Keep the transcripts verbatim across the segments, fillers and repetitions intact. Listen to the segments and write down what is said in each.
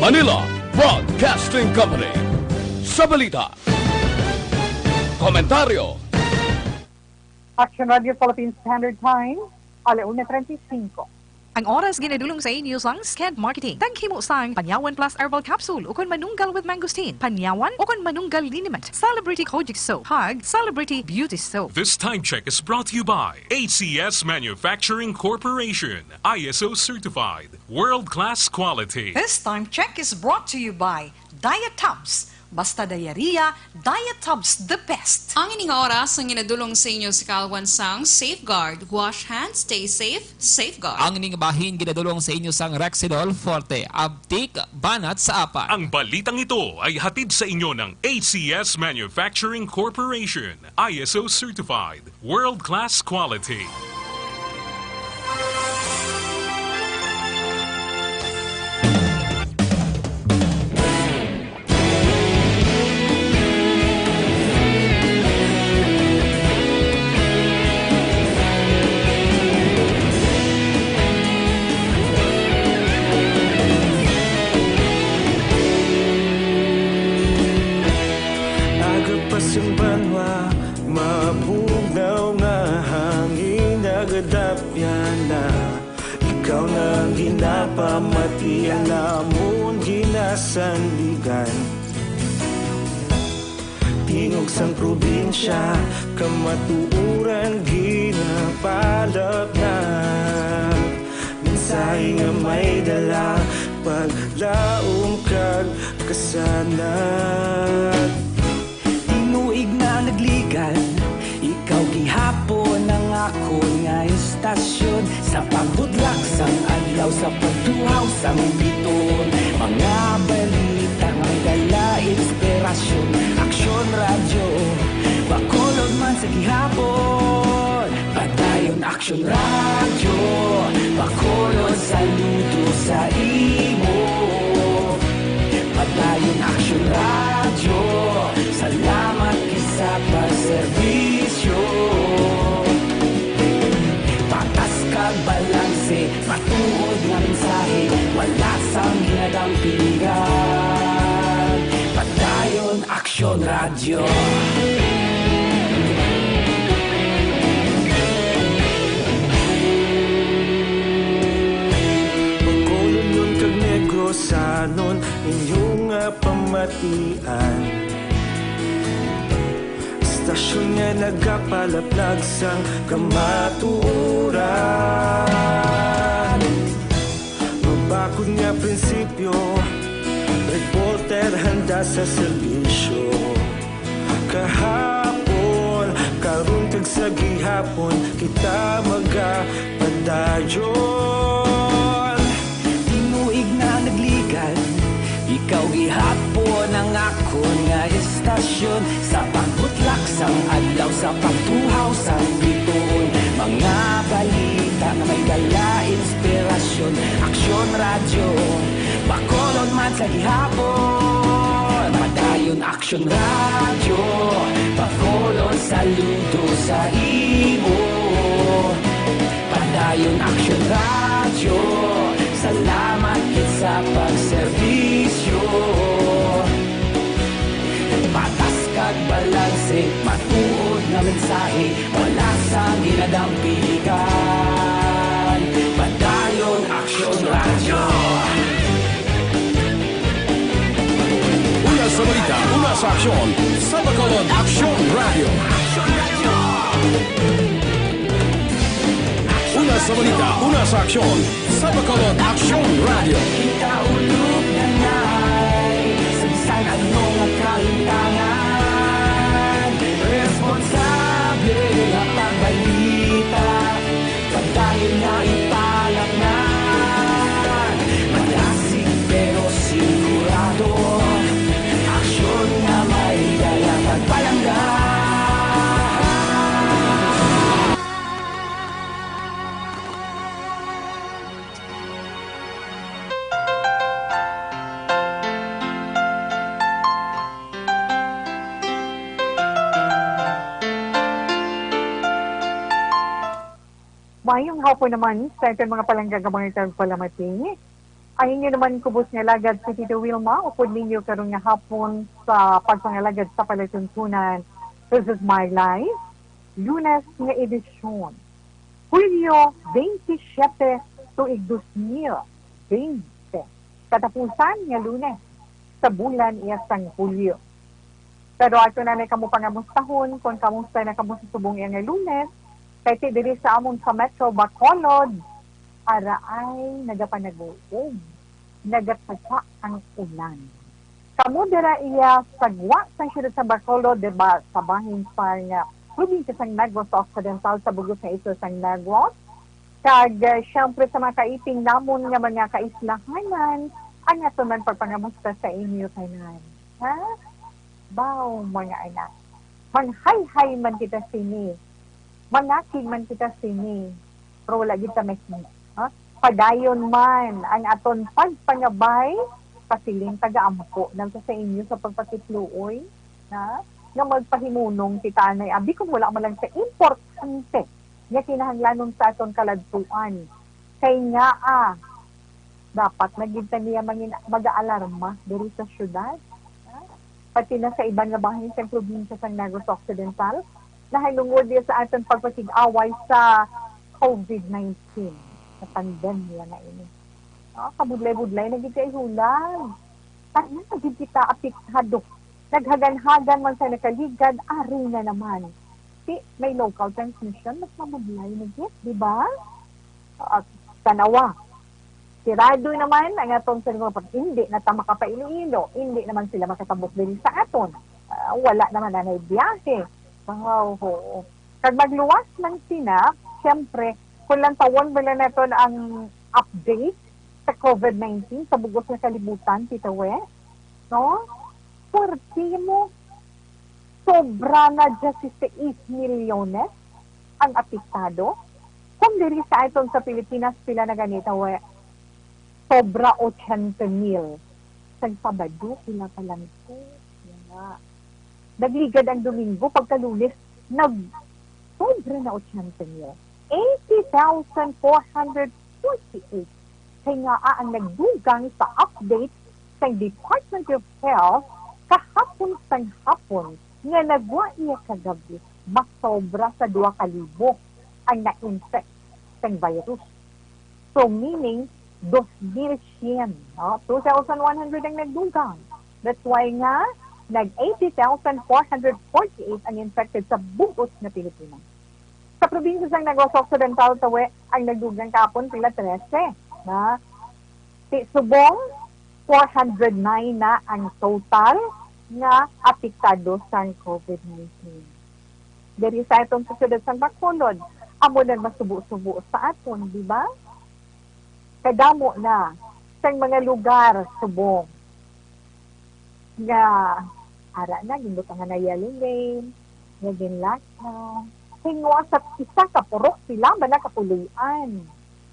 Manila Broadcasting Company. Sa balita, komentaryo, Action Radio Philippine Standard Time, ala una treinta y cinco. Ang oras ginadulong sa inyo sang Sked Marketing. Taghimo sang Panyawan Plus Herbal Capsule ukon Manunggal with Mangosteen, Panyawan ukon Manunggal Liniment, Celebrity Kojic Soap, kag Celebrity Beauty Soap. This time check is brought to you by A C S Manufacturing Corporation, I S O certified, world-class quality. This time check is brought to you by Diet Tubs. Basta diarrhea, Diet Tubs the best. Ang ining oras ang ginadulong sa inyo sa kaluwasan sang Safeguard. Wash hands, stay safe, Safeguard. Ang ining bahin ginadulong sa inyo sang Rexidol Forte, Abtik, Banat sa Apan. Ang balitang ito ay hatid sa inyo ng A C S Manufacturing Corporation, I S O certified, world-class quality. Aga pa sang banwa, mabugnaw nga hangin, nagadapyan na. Ikaw na ang ginapamatian namon, ginasandigan. Tingog sang probinsya, kamatuoran ginapalap na. Mensahe nga may dala, paglaom kag kasanag. Tinuig na nagligan, ikaw gihapon ang akon nga istasyon. Sa pagbutlak sang adlaw, sa pagtuhaw sang biton, mga balita nga may dala inspirasyon. Aksyon Radyo, Bacolod man sa gihapon. Padayon Aksyon Radyo, Bacolod, saludo sa imo. Padayon Aksyon Radyo, salamat gid sa pagserbisyo. Patas kag balanse, matuod nga mensahe, wala sang ginadampigan. Padayon Aksyon Radyo. Bacolodnon kag Negrosanon, inyo nga pamatian. Istasyon nga nagapalaplag sang kamatuoran. Mabakod nga prinsipyo, reporter handa sa serbisyo. Kahapon, karon, kag sa gihapon, kita magapadayon. Tinuig na nagligan, ikaw gihapon ang akon nga istasyon. Sa pagbutlak sang adlaw, sa pagtuhaw sang bituon, mga balita nga may dala inspirasyon. Aksyon Radyo, Bacolod man sa gihapon. Padayon Aksyon Radyo, Bacolod, saludo sa imo. Padayon Aksyon Radyo, salamat gid sa pagserbisyo. Patas kag balanse, matuod nga mensahe, wala sang ginadampigan. Padayon Aksyon Radyo. Una sa balita, una sa aksyon, sa Bacolod Aksyon Radyo. Una sa balita, una sa aksyon, sa Bacolod Aksyon Radyo. Kita ulog na ngay, sa bisan ano nga kalintangan, responsable nga pagbalita, padayon nga ipalaknag. Madasig pero sigurado, aksyon nga may dala pagpalangga. Maayong hapon naman sa aton mga palangga nga mga tagpalamati. Ang inyo naman kubos nga alagad si Tito Wilma, upod ninyo karon nga hapon sa pagpangalagad sa palatuntunan. This is My Life, Lunes nga edisyon. Hulyo twenty-seven, tuig dos mil twenty. Katapusan nga Lunes sa bulan iya sang Hulyo. Pero ato na ni kamo pangamustahon kung kamusta na kamo sa subong iya nga Lunes, kay ti diri sa amon sa Metro Bacolod, araay nagapanag-uog, nagatupa ang ulan. Kamo dira iya sa gwa sang siyudad sa Bacolod, di ba, sa bahin pa nga probinsya sang Negros Occidental sa bug-os nga isla sang Negros, kag, eh, siyempre sa mga kaiping namon nga mga kaislahanan, ang aton man pagpangamusta sa inyo tanan. Ha? Baw, mga anak, manghayhay man kita sini, manakig man kita sini, pero wala gid ta mahimo, ha? Padayon man ang aton pagpangabay, pasiling, taga-ampo lang sa, sa inyo sa pagpakitluoy, ha? Nga magpahimunong kita anay abi kung wala man lang sa importante nga kinahanglanon sa aton kaladtuan. Kay ngaa, dapat na gid ta niya mangin-, mag-aalarma diri sa syudad, ha? Pati na sa iban nga bahin sa probinsya sang Negros Occidental, nahanungod niya sa aton pagpakig-away sa covid nineteen, sa pandemya na ini. No? Kabudlay-budlay na gid kay hulag. Tanan na gid kita apektado. Naghaganhagan man sa nakaligad, ari na naman. Si may local transmission, mas mabudlay na gid, di ba? At tanawa, sirado naman ang aton sa mga pag-, hindi na ta makapailoilo, hindi naman sila makatambok diri sa aton. Ah, wala naman na biyahe. Wow, oo. Kag magluwas man sina, siyempre, kung lantawon bala naton ang update sa covid nineteen sa bug-os nga kalibutan, Tita We, no? Puwerte mo, sobra na dieciséis milyones ang apektado. Kung diri sa aton sa Pilipinas, pila na gani, Tita We? Sobra ochenta mil. Sang Sabado, pila pa lang to? Wala. Nagligad ang Domingo, pagka Lunes, nag-, sobra na ochenta mil. Eighty thousand four hundred forty-eight. Kay ngaa ang nagdugang sa update sang Department of Health kahapon sang hapon nga nagwa iya kagabi, masobra sa dua ka libo ang na-infect sang virus. So, meaning, dos mil syen, no? Two thousand one hundred ang nagdugang. That's why nga, nag eighty thousand four hundred forty-eight ang infected sa bug-os nga Pilipinas. Sa probinsya sang Negros Occidental, Tita We, ang nagdugang kahapon pila, trese, na ti subong four hundred nine na ang total nga apektado sang covid nineteen. Diri sa aton sa siyudad sang Bacolod, amo nang masubo-subo sa aton, di ba? Kadamo na sang mga lugar subong nga ara na ginbutangan na yellow lane, nga gin-lockdown. Hinguan sa isa ka purok, pila man na ka puloy-an,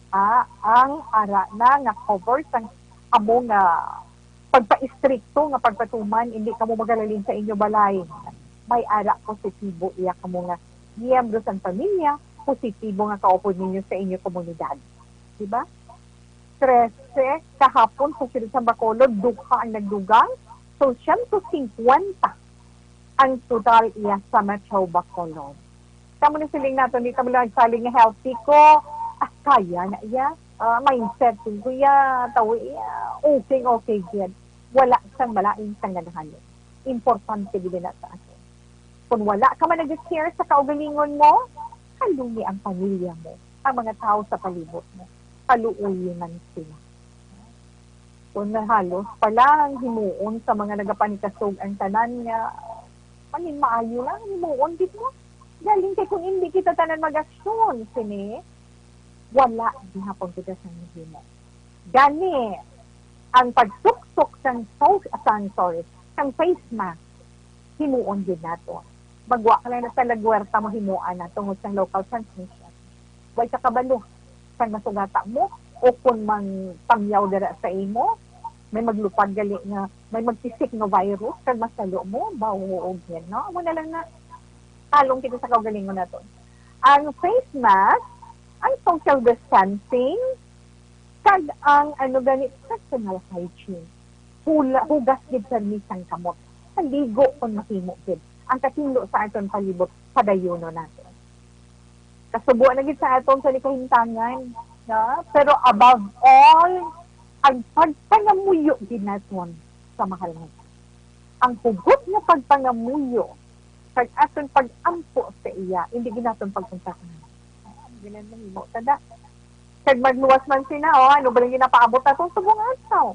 ah, ang ara na nga cover sang amo nga pagpa-istrikto nga pagpatuman, hindi kamo magahalin sa inyo balay. May ara positibo iya kamo nga miyembro sang pamilya, positibo nga kaupod ninyo sa inyo komunidad. Di ba? Trese kahapon sa siyudad sang Bacolod, duha ang nagdugang. So, siyento singkwenta ang total iya sa Metro Bacolod. Kamo ni siling nato, di ta mo lang saling nga healthy ko. Ah, kaya na iya. Ah, mindset ko iya, tawo iya. Okay, okay gyud. Wala sang malain sang ganahan. Importante gyud na sa aton. Kung wala ka man nag-care sa kaugalingon mo, halungi ang pamilya mo, ang mga tawo sa palibot mo. Paluoyi man sila. Kung na halos pa lang himuon sa mga nagapanikasog ang tanan nga, mangin maayo lang, himuon gid mo. Galing kay kung hindi kita tanan mag-aksyon, sini, wala gihapon kita sa mahimo. Gani, ang pagsuksok sang so-, sang, sorry, sang face mask, himuon gid nato. Magwa ka lang na sa lagwerta mo himuan na tungod sang local transmission. Way ka kabalo sang masugata mo o kung mang tamyaw dira sa imo, may maglupad gali nga may magtisik nga virus kag masalo mo, ba, oo, gyud, no? Amo na lang na talong kita sa kaugalingon nato. Ang face mask, ang social distancing, Kag ang ano gani, personal hygiene. Hula, hugas gid permi sang kamot. Paligo kon mahimo gid. Ang katinlo sa aton palibot, padayunon naton. Kasubo na gid sa aton sa kahimtangan, no? Pero above all, ang pagpangamuyo gid naton sa mahal nga. Ang hugot nga pagpangamuyo kag aton pag-ampo sa iya, hindi gid naton pagkontakan. Ah, ang ganun mahimo, tada. Kag magluwas man sina, oh, ano ba lang ginapaabot naton subong adlaw?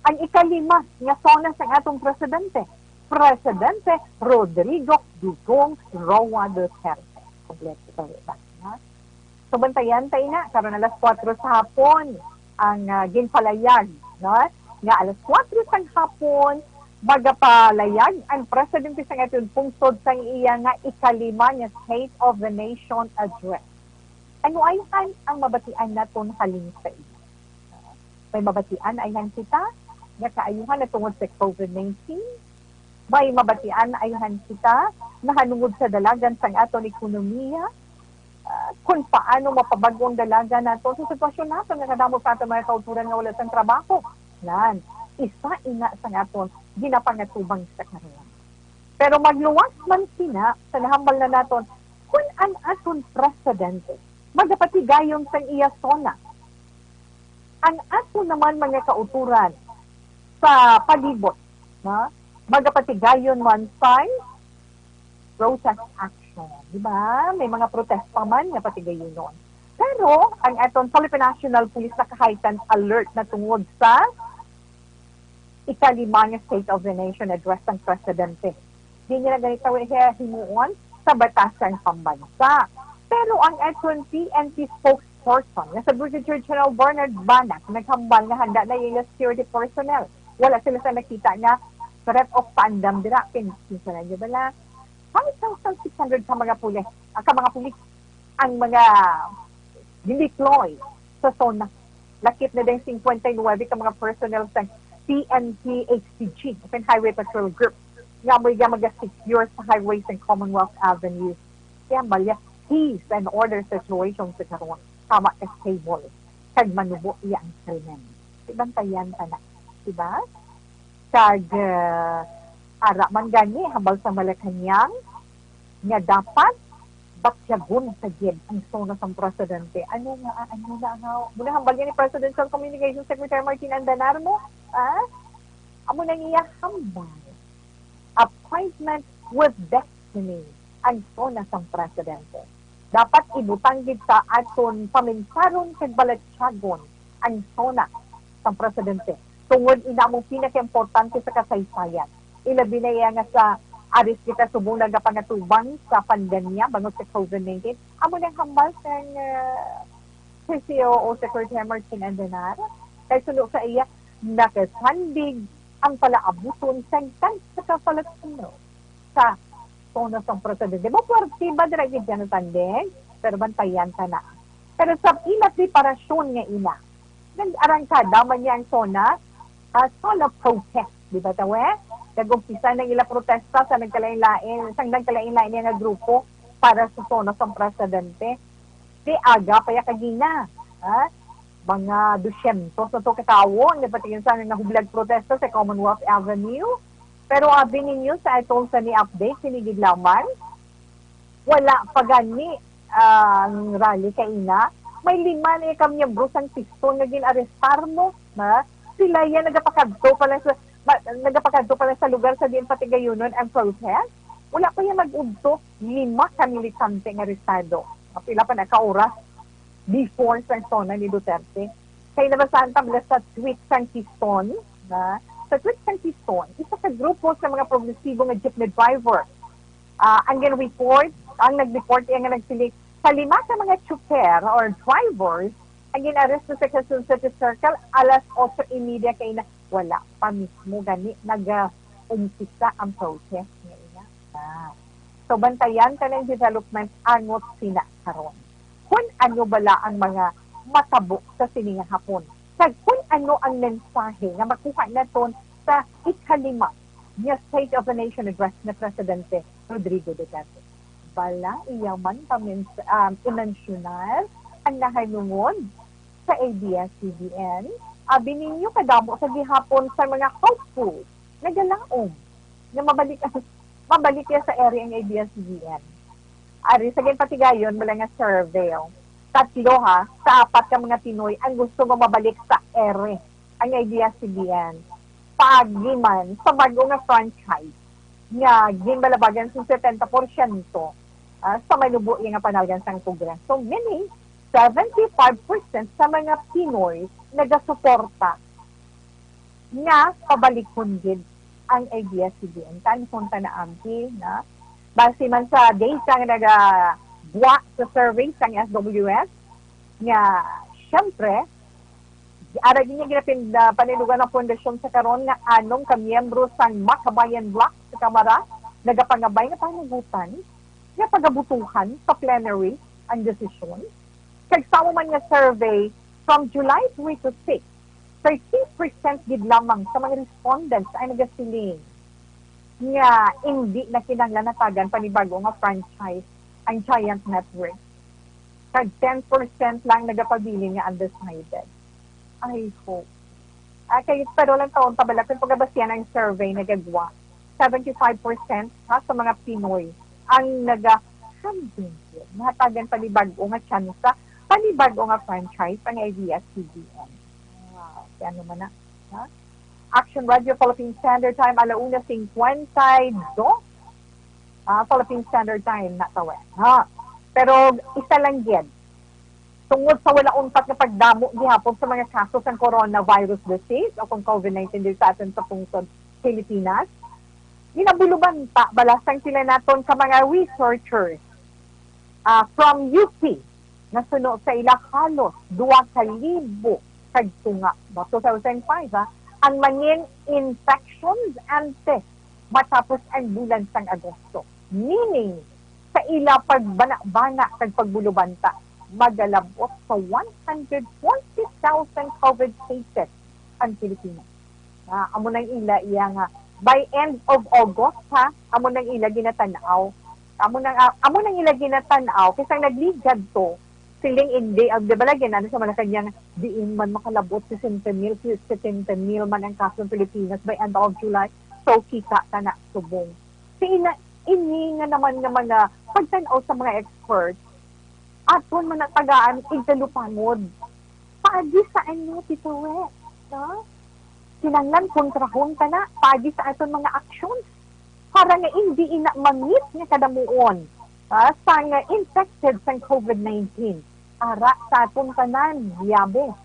Ang ikalima nga SONA sang atong presidente, Presidente Rodrigo Digong Roa Duterte. Kompleto pa rin ba? Ha? So, bantayan ta ina, karon alas kuwatro sa hapon ang, ah, ginpalayag, no? Nga alas kuwatro sang hapon, magapalayag ang presidente sang aton pungsod sang iya nga ikalima nga State of the Nation Address. Ano ayhan ang mabatian naton halin sa iya? May mabatian ayhan kita nga kaayuhan na tungod sa covid nineteen? May mabatian ayhan kita nahanungod sa dalagan sang aton ekonomiya? Ah, kung paano mapabag-o ang dalagan nato sa sitwasyon nato nga kadamo sa aton mga kauturan nga wala sang trabaho. Nan, isa ina sang aton ginapangatubang sa karon. Pero magluwas man sina sa nahambal na naton, kun ang aton presidente magapatigayon sang iya SONA, ang aton naman mga kauturan sa palibot, na magapatigayon man sang protest action. Di ba? May mga protest pa man nga patigayonon. Pero ang aton Philippine National Police naka-heightened alert na tungod sa ikalima nga State of the Nation Address sang Presidente. Di nila gani tawi himuon sa batas sang pambansa. Pero ang aton P N P spokesperson nga sa Brigadier General Bernard Banac naghambal nga handa na yung security personnel. Wala sila sa nakita nga threat of pandam dira. Pin-, kinsa na niyo bala? Five thousand six hundred ka mga pulis, ah, ka mga pulis ang mga gin-deploy sa SONA. Lakip na din fifty-nine ka mga personnel sa P N P H P G, Open Highway Patrol Group, nga amoy nga maga-secure sa highways and Commonwealth Avenue. Kaya malya, peace and order situation sa karon. Tama ka stable. Kag manubo iya ang krimen. Ibantayan ta na. Diba? Kag, ah, ara man gani, hambal sa Malacañang, nga dapat batyagon sa gid ang SONA sang presidente. Ano nga, ah, ano na nga? Muna hambal ni Presidential Communications Secretary Martin Andanar mo, ah? Amo na niya hambal. Appointment with destiny ang SONA sang presidente. Dapat ibutang gid sa aton paminsaron kag balatyagon ang SONA sang presidente. Tungod ina mo pinakaimportante sa kasaysayan. Ilabi na iya nga sa aris kita subong nagapangatubang sa pandemya bangod sa covid nineteen. Amo nang hambal sang, ah, C C O O Secretary Martin Andanar. Kay suno sa iya, nakasandig ang palaabuton sang tagsa ka Filipino sa SONA sang presidente. Mapuwerti ba dira gid siya nasandig? Pero bantayan ta na. Pero sa ila preparasyon nga ina, nag-arangkada man niya ang SONA, ah, SONA protest, di ba, tawe? Nag-umpisa na ila protesta sa nagkalain-lain, sa nagkalain-lain niya nga grupo para sa SONA sang presidente. Di aga pa ya kagina, ha? Mga dusyentos na to ka tawo ang nagpatingin sa nahublag protesta sa Commonwealth Avenue. Pero abi ninyo sa atong sa ni update, sinigid lamang. Wala pa gani ang rally kaina. May lima na ka miyembro sang Tiston nga gin-arestar mo, ha? Sila yan nagapakadto pa lang sa, ma-, nagapakadto pa lang sa lugar sa diin patigayonon ang protest. Wala pa yan nag-udto, lima ka militante nga arestado. Pila pa na ka oras before sang SONA ni Duterte. Kay nabasahan ta bala sa tweet sang Tiston, na sa tweet sang Tiston, isa ka grupo sa mga progresibo nga jeepney driver, ah, ang gin-report, ang nag-report iya nga nagsiling sa lima ka mga chopper or drivers ang gin-aresto sa Quezon City Circle alas otso y media kaina. Wala pa mismo gani naga-umpisa ang protest nga ina. Ah. So, bantayan ta ng development angot sina karon. Kun ano bala ang mga matabo sa sini nga hapon, kag kun ano ang mensahe nga makuha naton sa ikalima nga State of the Nation Address ni Presidente Rodrigo Duterte. Bala iya man pamins-, um, imensyonar ang nahanungod sa A B S C B N. Abi ninyo, kadamo sa gihapon sa mga hopeful nagalaom nga mabalik, mabalik ya sa ere ang A B S C B N. Ari sa ginpatigayon mo lang nga survey, oh. Tatlo, ha, sa apat ka mga Pinoy ang gusto nga mabalik sa ere ang A B S C B N. Paagi man sa bag-o nga franchise nga ginbalabagan sa setenta porsyento, ah, sa manubo iya nga panalgan sang Kongreso, meaning seventy-five percent sa mga Pinoy nagasuporta nga pabalikhon gid ang A B S C B N. Tan-awon ta na, Ampi, na base man sa data nga nagagwa sa survey sang S W S, nga, siyempre, ara gid nga ginapin-, ah, paninugan ang pundasyon sa karon nga anom ka miyembro sang Makabayan Bloc sa Kamara nagapangabay nga panagutan nga pagabutuhan sa plenary ang desisyon. Kag sa amo man nga survey, from July three to six, thirteen percent gid lamang sa mga respondents ang nagasiling nga indi na kinahanglan hatagan panibago nga franchise ang Giant Network. Kag ten percent lang nagapabilin nga undecided. I hope. Ah, kay, pero lang taon pa bala, kung pagabasihan ang survey, nagagwa, seventy-five percent, ha, sa mga Pinoy ang nagahambing gid nga hatagan panibago nga tsansa, panibago nga franchise ang A B S C B N. Ah, kaya naman na, ha? Action Radio Philippine Standard Time, ala una singkwenta y dos. Ah, Philippine Standard Time na tawen, ha? Pero isa lang gid, tungod sa wala untat nga pagdamo gihapon sa mga kaso sang coronavirus disease o kung COVID nineteen diri sa aton sa pungsod Pilipinas, ginabulubanta bala sang pila naton ka mga researchers, ah, from U P, nasuno sa ila halos duha ka libo kag tunga, no, two thousand five, ha, ang mangin infections antes matapos ang bulan sang Agosto. Meaning, sa ila pagbana-bana kag pagbulubanta, magalabot sa one hundred forty thousand COVID cases ang Pilipinas. Ah, amo nang ila iya nga by end of August, ha, amo nang ila ginatan-aw. Amo nang, ah, amo nang ila ginatan-aw, kay sang nagligad to, siling indi, ah, di ba lagi na sa Malacañang, diin man makalabot sesenta mil, setenta mil man ang kaso sa Pilipinas by end of July. So, kita ta na subong. Sa ina, ini nga naman nga mga pagtan-aw sa mga experts, aton man ang tagaan igtalupangod. Paagi sa ano, Tito Wes, no? Kinahanglan kontrahon ta na paagi sa aton mga aksyon para nga indi ina mangit nga kadamuon, ah, sang infected sang COVID nineteen. Ara sa aton tanan, yabe,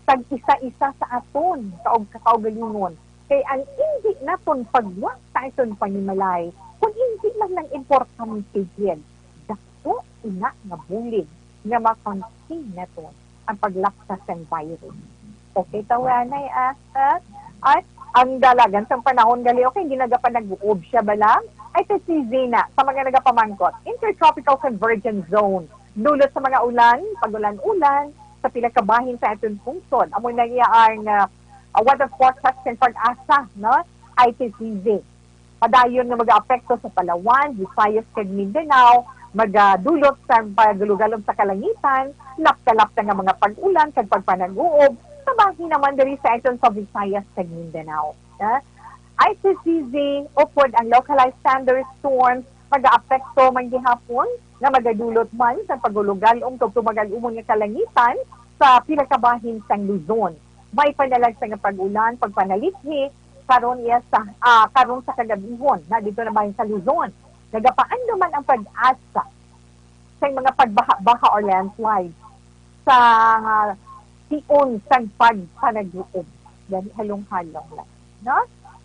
tag-isa-isa sa aton kaug-, kaugalingon. Kay ang indi naton pagwa sa aton panimalay, kung indi man lang importante gid, dako ina nga bulig nga makontain naton ang paglapsa sang virus. Okay, tawanay, ah, ha? At ang dalagan sang panahon gali, okay, hindi nagapanag-uob siya bala? Ay, sa season na, sa mga nagapamangkot, Intertropical Convergence Zone, dulot sa mga ulan, pag-ulan-ulan, sa pila ka bahin sa aton pungsod. Amo na iya ang, ah, ah, weather forecast sa PAGASA, no? I T C Z. Padayon nga mag-aapekto sa Palawan, Visayas, kag Mindanao, magadulot sang pagalugalom sa kalangitan, lapta-lapta nga mga pag-ulan kag pagpanag-uob, sa bahin naman diri sa aton sa Visayas kag Mindanao. Ha? I T C Z, upod ang localized thunderstorms, magaapekto man gihapon nga magadulot man sa pagulugalom kag tumagal-umon nga kalangitan sa pila ka bahin sang Luzon. May panalagsa nga pag-ulan, pagpanalithi, karon iya sa, ah, karon sa kagabihon, na dito na bahin sa Luzon. Nagapaandam man ang PAGASA sa mga pagbaha-baha or landslide sa, ah, tion sang pagpanag-uob. Gani, halong-halong lang, no?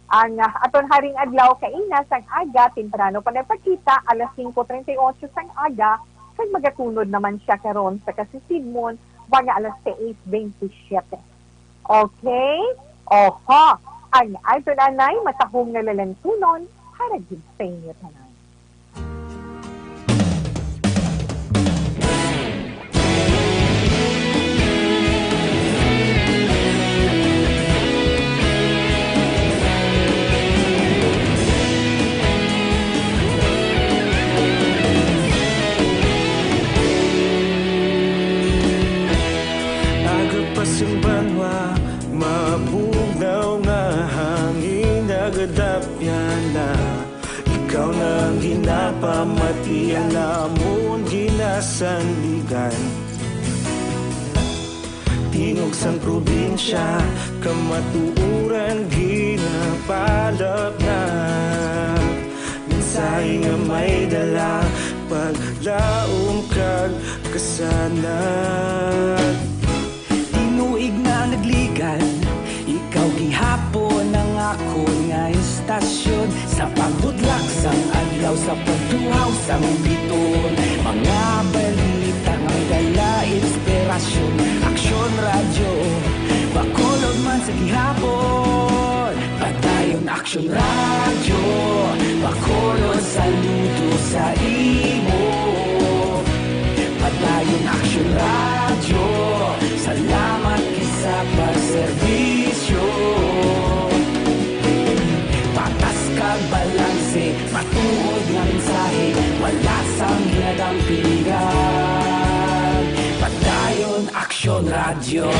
Ang, ah, aton haring adlaw kaina sang aga, temprano pa nagpakita, alas singko treinta y ocho sang aga, kag magatunod naman siya karon sa kasisidmon, mga alas sais bentisiete. Okay? Oho, ang aton anay matahom nga lalantunon para gid sa inyo tanan. Sandigan. Tingog sang probinsya, kamatuoran ginapalapnap. Mensahe nga may dala, paglaom kag kasanag. Tinuig na nagligan, ikaw gihapon ang akon nga istasyon. Sa pagbudlak sang adlaw, sa pagtuhaw sang biton, mga balita nga may dala inspirasyon. Aksyon Radyo, Bacolod man sa gihapon. Padayon Aksyon Radyo, Bacolod, saludo sa imo. Padayon Aksyon Radyo, salamat gid sa pagserbisyo. Patas kag balanse, matuod nga mensahe, wala sang ginadampigan. Padayon Aksyon Radyo.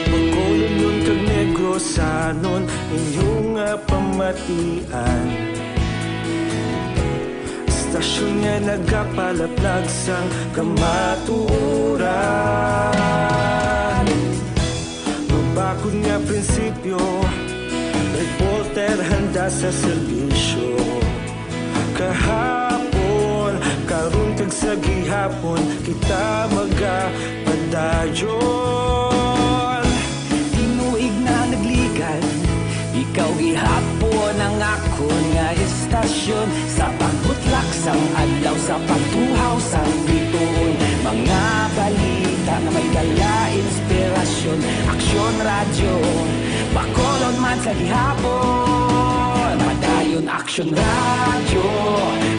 Bacolodnon kag Negrosanon, inyo nga pamatian. Istasyon nga nagapalaplag sang kamatuoran. Mabakod nga prinsipyo, reporter handa sa serbisyo. Kahapon, karon kag sa gihapon, kita magapadayon. Tinuig na nagligan, ikaw gihapon ang akon nga istasyon. Sa pagbutlak sang adlaw, sa pagtuhaw sang bituon, mga balita nga may dala inspirasyon. Aksyon Radyo, Bacolod man sa gihapon. Padayon Aksyon Radyo,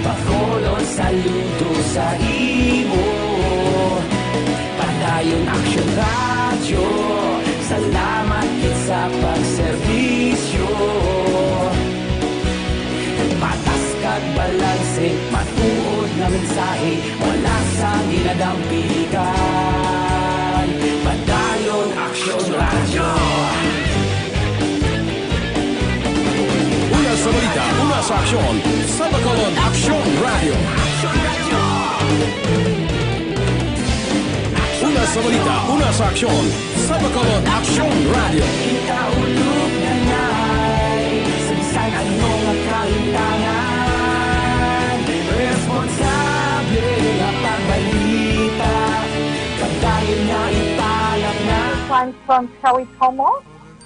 Bacolod, saludo sa imo. Padayon Aksyon Radyo, salamat gid sa pagserbisyo. Patas kag balanse, matuod nga mensahe, wala sang ginadampigan. Padayon Aksyon Radyo. Una sa balita, una sa aksyon, sa Bacolod Aksyon Radyo. Una sa balita, una sa aksyon, sa Bacolod Aksyon Radyo. Ikaulog na ngay, sa bisan ano nga kahitangan, responsable nga pagbalita, kag dayon nga ipalapnag. Fans from Chawitomo,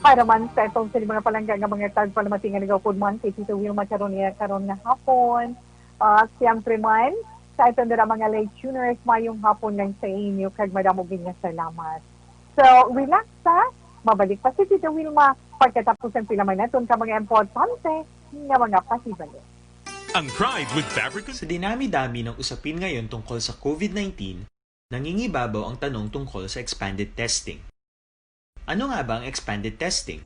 para man sa atong sini mga palangga nga mga tagpalamati nga nagaupod man kay Tito Wilma karon niya karon nga hapon. Ah, siyempre man, sa aton dira mga late tuners, mayong hapon lang sa inyo kag madamo gid nga salamat. So, relax ha. Mabalik pa si Tito Wilma pagkatapos ang pila man naton ka mga importante nga mga pahibalo. Ang Pride with Fabric and Sa dinami-dami ng usapin ngayon tungkol sa COVID nineteen, nangingibabaw ang tanong tungkol sa expanded testing. Ano nga ba ang expanded testing?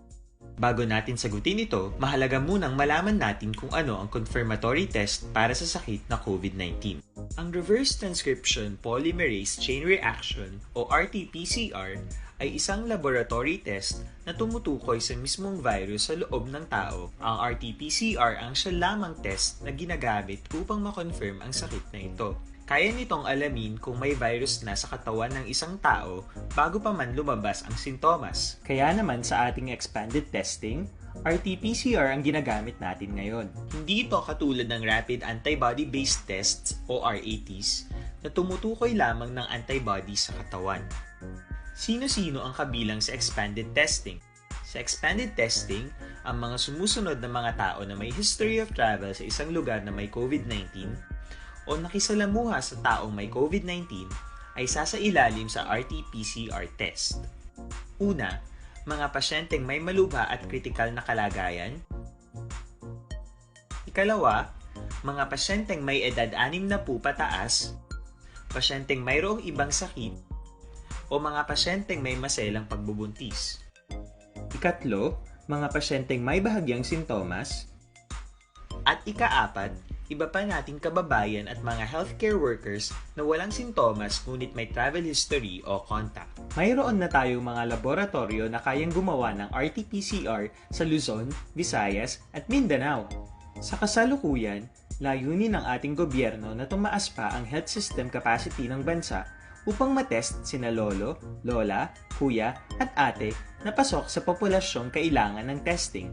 Bago natin sagutin ito, mahalaga munang malaman natin kung ano ang confirmatory test para sa sakit na COVID nineteen. Ang reverse transcription polymerase chain reaction o R T P C R ay isang laboratory test na tumutukoy sa mismong virus sa loob ng tao. Ang R T P C R ang siya lamang test na ginagamit upang ma-confirm ang sakit na ito. Kaya nitong alamin kung may virus na sa katawan ng isang tao bago pa man lumabas ang sintomas. Kaya naman sa ating expanded testing, R T P C R ang ginagamit natin ngayon. Hindi ito katulad ng rapid antibody-based tests o R A Ts na tumutukoy lamang ng antibody sa katawan. Sino-sino ang kabilang sa expanded testing? Sa expanded testing, ang mga sumusunod na mga tao na may history of travel sa isang lugar na may COVID nineteen o nakisalamuha sa taong may COVID nineteen ay sasailalim sa R T P C R test. Una, mga pasyenteng may malubha at kritikal na kalagayan. Ikalawa, mga pasyenteng may edad anim na po pataas, pasyenteng mayroong ibang sakit, o mga pasyenteng may maselang pagbubuntis. Ikatlo, mga pasyenteng may bahagyang sintomas. At ikaapat, Iba pa nating kababayan at mga healthcare workers na walang sintomas ngunit may travel history o contact. Mayroon na tayong mga laboratoryo na kayang gumawa ng R T P C R sa Luzon, Visayas, at Mindanao. Sa kasalukuyan, layunin ng ating gobyerno na tumaas pa ang health system capacity ng bansa upang matest sina lolo, lola, kuya, at ate na pasok sa populasyong kailangan ng testing.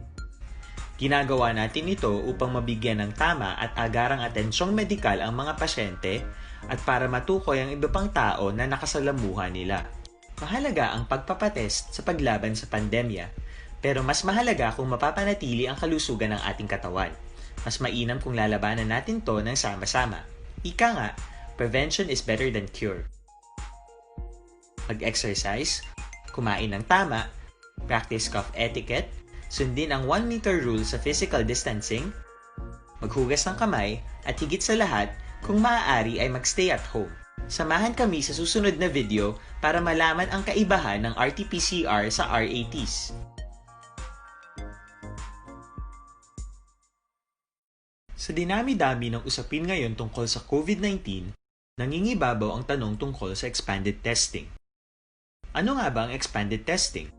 Ginagawa natin ito upang mabigyan ng tama at agarang atensyong medikal ang mga pasyente at para matukoy ang iba pang tao na nakasalamuha nila. Mahalaga ang pagpapatest sa paglaban sa pandemya, pero mas mahalaga kung mapapanatili ang kalusugan ng ating katawan. Mas mainam kung lalabanan natin to ng sama-sama. Ika nga, prevention is better than cure. Mag-exercise, kumain ng tama, practice cough etiquette, sundin ang one meter rule sa physical distancing, maghugas ng kamay, at higit sa lahat, kung maaari ay mag-stay at home. Samahan kami sa susunod na video para malaman ang kaibahan ng R T P C R sa R A Ts. Sa dinami-dami ng usapin ngayon tungkol sa COVID nineteen, nangingibabaw ang tanong tungkol sa expanded testing. Ano nga ba ang expanded testing?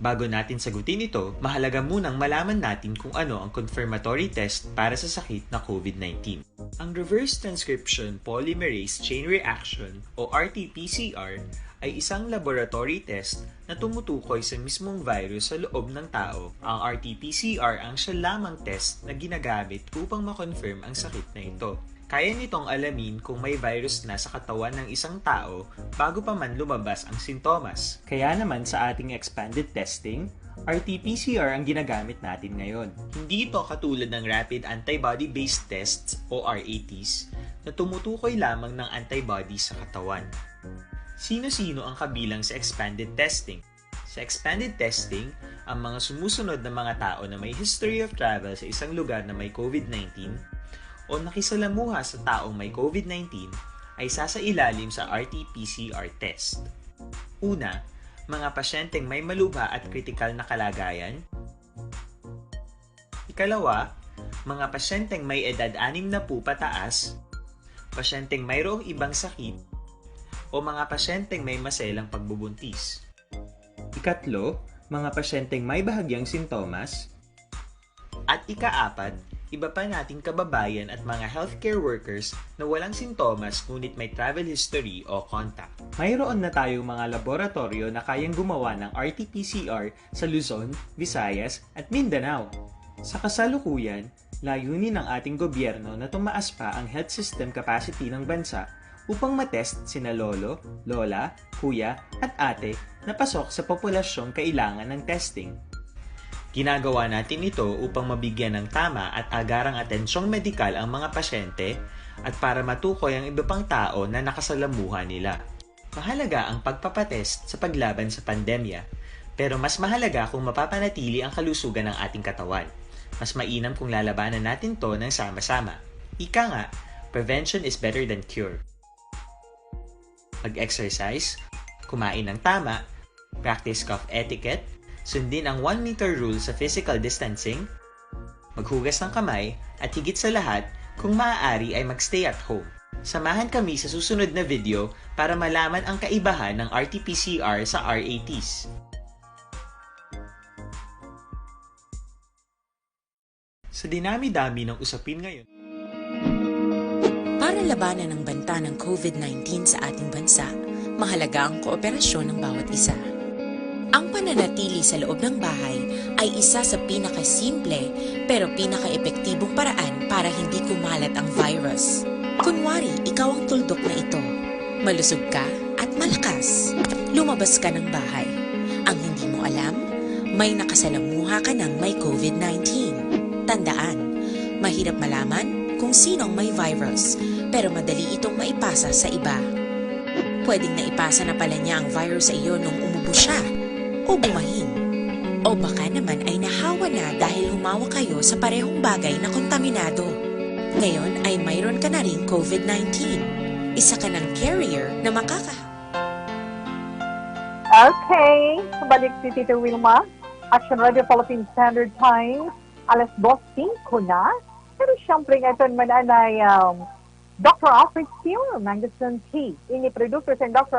Bago natin sagutin ito, mahalaga munang malaman natin kung ano ang confirmatory test para sa sakit na COVID nineteen. Ang reverse transcription polymerase chain reaction o R T P C R ay isang laboratory test na tumutukoy sa mismong virus sa loob ng tao. Ang R T P C R ang siya lamang test na ginagamit upang ma-confirm ang sakit na ito. Kaya nitong alamin kung may virus na sa katawan ng isang tao bago pa man lumabas ang sintomas. Kaya naman sa ating expanded testing, R T P C R ang ginagamit natin ngayon. Hindi ito katulad ng rapid antibody-based tests o R A Ts na tumutukoy lamang ng antibodies sa katawan. Sino-sino ang kabilang sa expanded testing? Sa expanded testing, ang mga sumusunod na mga tao na may history of travel sa isang lugar na may COVID nineteen o nakisalamuha sa taong may COVID nineteen ay sasailalim sa R T P C R test. Una, mga pasyenteng may malubha at kritikal na kalagayan. Ikalawa, mga pasyenteng may edad anim na po pataas, pasyenteng mayroong ibang sakit, o mga pasyenteng may maselang pagbubuntis. Ikatlo, mga pasyenteng may bahagyang sintomas. At ikaapat, iba pa nating kababayan at mga healthcare workers na walang sintomas ngunit may travel history o contact. Mayroon na tayong mga laboratorio na kayang gumawa ng R T P C R sa Luzon, Visayas, at Mindanao. Sa kasalukuyan, layunin ng ating gobyerno na tumaas pa ang health system capacity ng bansa upang matest sina lolo, lola, kuya, at ate na pasok sa populasyong kailangan ng testing. Ginagawa natin ito upang mabigyan ng tama at agarang atensyong medikal ang mga pasyente at para matukoy ang iba pang tao na nakasalamuha nila. Mahalaga ang pagpapatest sa paglaban sa pandemya, pero mas mahalaga kung mapapanatili ang kalusugan ng ating katawan. Mas mainam kung lalabanan natin to ng sama-sama. Ika nga, prevention is better than cure. Mag-exercise, kumain ng tama, practice cough etiquette, sundin ang one meter rule sa physical distancing, maghugas ng kamay, at higit sa lahat, kung maaari ay mag-stay at home. Samahan kami sa susunod na video para malaman ang kaibahan ng R T P C R sa R A Ts. Sa dinami-dami ng usapin ngayon, Para labanan ang banta ng COVID nineteen sa ating bansa, mahalaga ang kooperasyon ng bawat isa. Ang pananatili sa loob ng bahay ay isa sa pinakasimple pero pinakaepektibong paraan para hindi kumalat ang virus. Kunwari, ikaw ang tuldok na ito. Malusog ka at malakas. Lumabas ka ng bahay. Ang hindi mo alam, may nakasalamuha ka ng may COVID nineteen. Tandaan, mahirap malaman kung sino ang may virus, pero madali itong maipasa sa iba. Pwedeng naipasa na pala niya ang virus sa iyo nung umubo siya o bumahin. O baka naman ay nahawa na dahil humawak kayo sa parehong bagay na kontaminado. Ngayon ay mayroon ka na ring COVID nineteen. Isa ka ng carrier na makaka- Okay, balik si Tito Wilma. Action Radio Philippine Standard Time, alas dos singko na. Pero Siyempre, nga ito naman anay, um, Doctor Alfred Steele, Mangosteen Tea. Ini produkto sa Doctor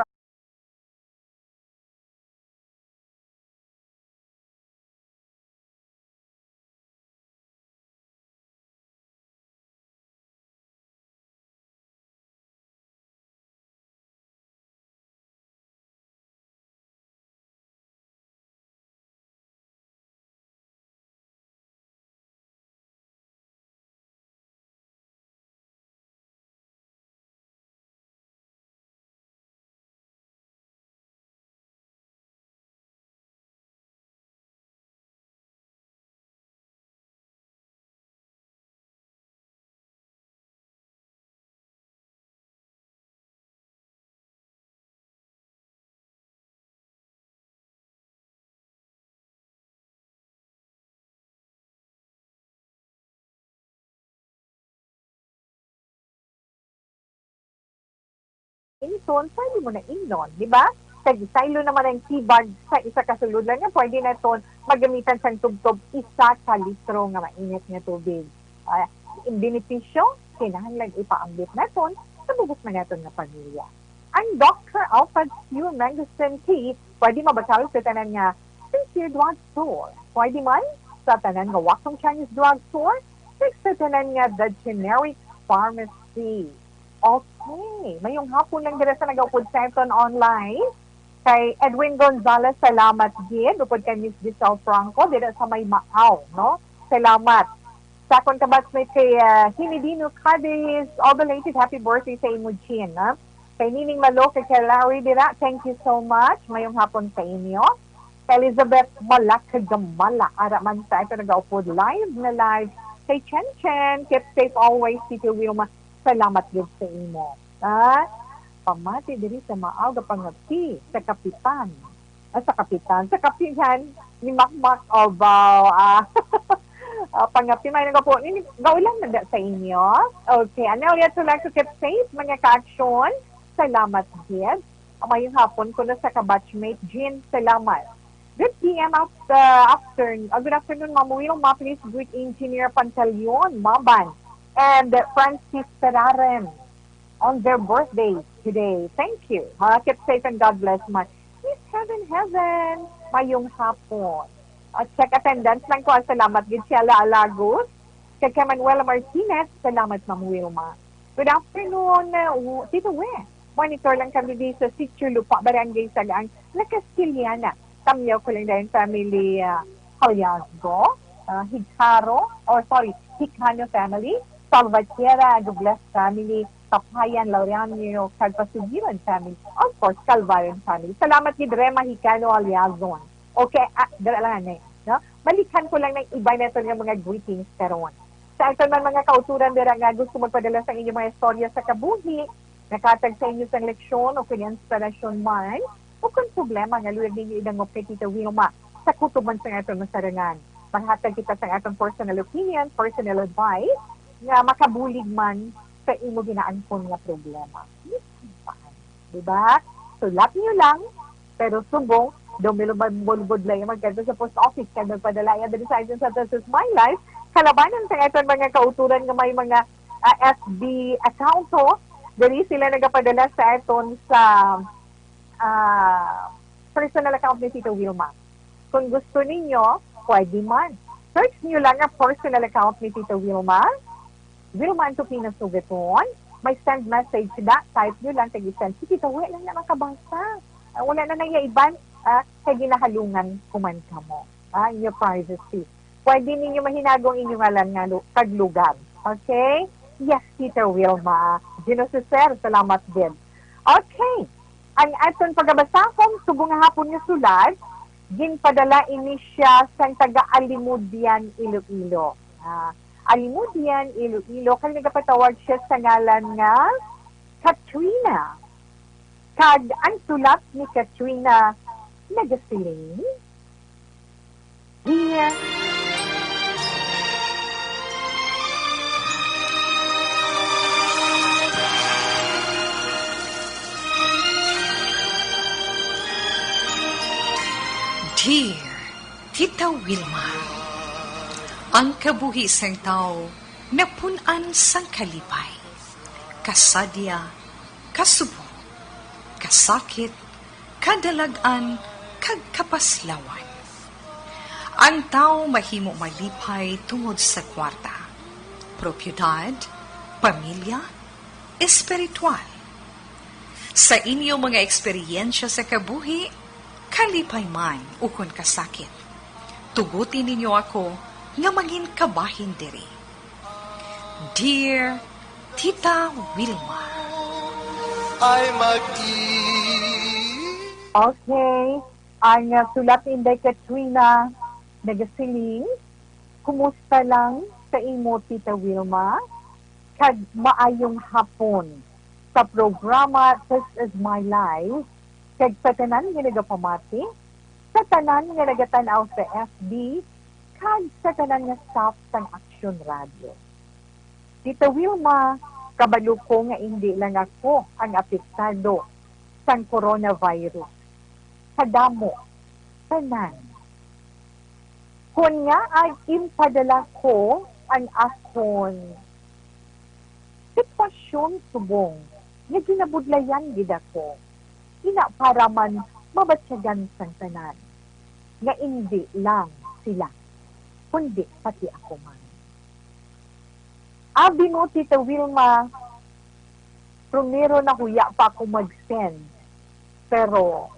Ini ton, pwede mo na ingnon, di ba? Kag saylo naman ang tibag sa isa ka sulod lang nga pwede naton magamitan sang tubtob isa ka litro nga mainit nga tubig. Ah, ang benepisyo, kinahanglan ipaambit naton sa bug-os man naton nga pamilya. Ang Doctor Alfred's Pure Mangosteen Tea pwede mabakal sa tanan nga Sincere Drug Store. Pwede man sa tanan nga Watsons Chinese Drug Store, kag sa tanan nga The Generic Pharmacy. Okay. Mayong hapon lang dira sa nagaupod sa aton online. Kay Edwin Gonzalez, salamat gid. Upod kay Miss Giselle Franco, dira sa may Maaw, no? Salamat. Sa akon ka batchmate kay, ah, Hinidino Cadiz, all belated happy birthday sa imo, Jean, ha? Kay Nining Malo, kay Larry dira, thank you so much. Mayong hapon sa inyo. Kay Elizabeth Malakagamala, ara man sa ito nagaupod live na live. Kay Chen Chen, keep safe always, Tito Wilma. Salamat gid sa imo. Ah, pamati diri sa Maaw nga pangapi sa kapitan. Ah, sa kapitan. Sa kapitan ni Makmak Obaw. Ah, ah, pangapi, may nagapo. Ini, gaulan na da sa inyo. Okay, Anelia Tulacto, keep safe, mga ka-aksyon. Salamat gid. Mayong hapon kuno sa ka-batchmate Jean. Salamat. Good P M after, afternoon. Ah, good afternoon, Ma'am Wilma. Please greet Engineer Pantaleon Maban and Francis Ferraren on their birthday today. Thank you. Ha, keep safe and God bless, man. Miss Heaven Heaven, mayong hapon. At check attendance lang ko. Salamat gid, Sheila Alagos. Kay Manuela Martinez, salamat, Ma'am Wilma. Good afternoon, uh, Tito Wen. Monitor lang kami di sa Sitio Lupa, Barangay Sagang, La Castillana. Tamyaw ko lang dahil family, ah, Hallazgo, ah, Hicaro, or sorry, Hicano family, Salvatierra, Douglas family, Kapayan, Laureano, kag Pasugiran family, of course, Calvario family. Salamat gid Rema Hicano Aliazon. Okay, ah, dala lang ani, no? Balikan ko lang ng iba naton nga mga greetings karon. Sa aton man mga kauturan dira nga gusto magpadala sa inyong mga istorya sa kabuhi, nakatag sa inyo sang leksyon o kung inspirasyon man, o kung problema nga luwag ninyo idangop kay Tita Wilma, sa kutob man sa aton masarangan. Maghatag kita sa aton personal opinion, personal advice, nga makabulig man sa imo ginaangkon nga problema. Di ba? Sulat nyo lang, pero subong, daw may lumabulbod lang yung magkadto sa post office, kaya nagpadala yan diri sa aton sa This Is My Life. Kalabanan sa aton mga kauturan nga may mga, ah, F B account, oh. Diri sila nagapadala sa aton sa, ah, personal account ni Tito Wilma. Kung gusto ninyo, pwede man. Search nyo lang ang personal account ni Tito Wilma. Wilma Antupina Sugaton. May send message da, type nyo lang, kag i-send. Sige, tawi lang na makabasa. Ah, wala na nang iban, ah, kay ginahalungan ko man kamo. Ah, inyo privacy. Pwede ninyo mahinagong inyo ngalan nga lu-, kag lugar. Okay? Yes, Tita Wilma. Gino si Sir, salamat din. Okay. Ang aton pagabasahon, subong nga hapon nga sulat, ginpadala ini siya sang taga Alimudian, Iloilo. Ah, Alimudian, Iloilo, kag nagapatawag siya sa ngalan nga Katrina. Kag ang sulat ni Katrina nagasiling, Dear, Dear Tita Wilma, ang kabuhi sang tawo Napun-an sang kalipay, kasadya, kasubong, kasakit, kadalag-an, kag kapaslawan. Ang tawo mahimo malipay tungod sa kwarta, propiedad, pamilya, espiritual. Sa inyo mga eksperyensya sa kabuhi, kalipay man ukon kasakit, tuguti ninyo ako nga mangin kabahin diri. Dear Tita Wilma. Ay mag-i- Okay, ang, uh, sulat ni Inday Katrina nagasiling, "Kumusta lang sa imo, Tita Wilma? Kag maayong hapon sa programa This Is My Life, kag sa tanan nga nagapamati, sa tanan nga nagatan-aw sa F B, kag sa tanan nga staff sang Aksyon Radio." Tita Wilma, kabalo ko nga indi lang ako ang apektado sang coronavirus. Kadamo, tanan. Kon nga ay impadala ko ang akon sitwasyon subong nga ginabudlayan gid ako, ina para man mabatyagan sang tanan nga indi lang sila, kundi pati ako man. Abi mo, Tita Wilma, primero nahuya pa ako mag-send, pero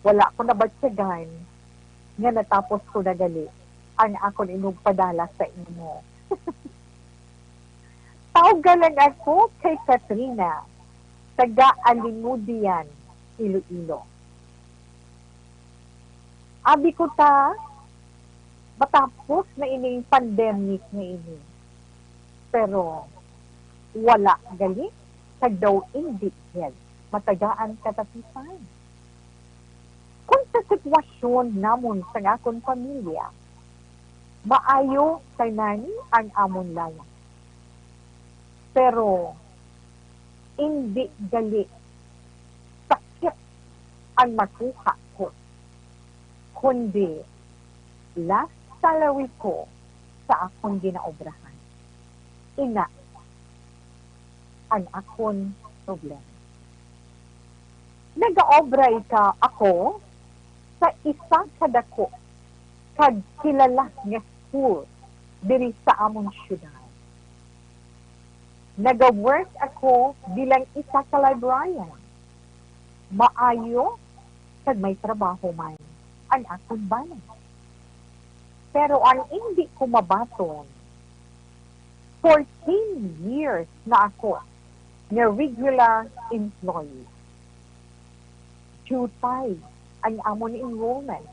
wala ko nabatyagan nga natapos ko na gali ang akon inugpadala sa imo. Tawga lang ako kay Katrina, taga Alimudian, Iloilo. Abi ko ta, matapos na ining pandemic nga ini. Pero wala gali, kag daw indi gid matagaan katapusan. Kung sa sitwasyon namon sang akon pamilya, maayo tanan ang amon lawas. Pero indi gali sakit ang makuha ko, kundi last salary ko sa akon ginaobrahan. Ina ang akon problema. Nagaobra ika ako sa isa ka dako kag kilala nga school diri sa amon siyudad. Nagawork ako bilang isa ka librarian. Maayo kag may trabaho man ang akon bana. Pero ang indi ko mabaton, fourteen years na ako nga regular employee. Jutay ang amon enrollment.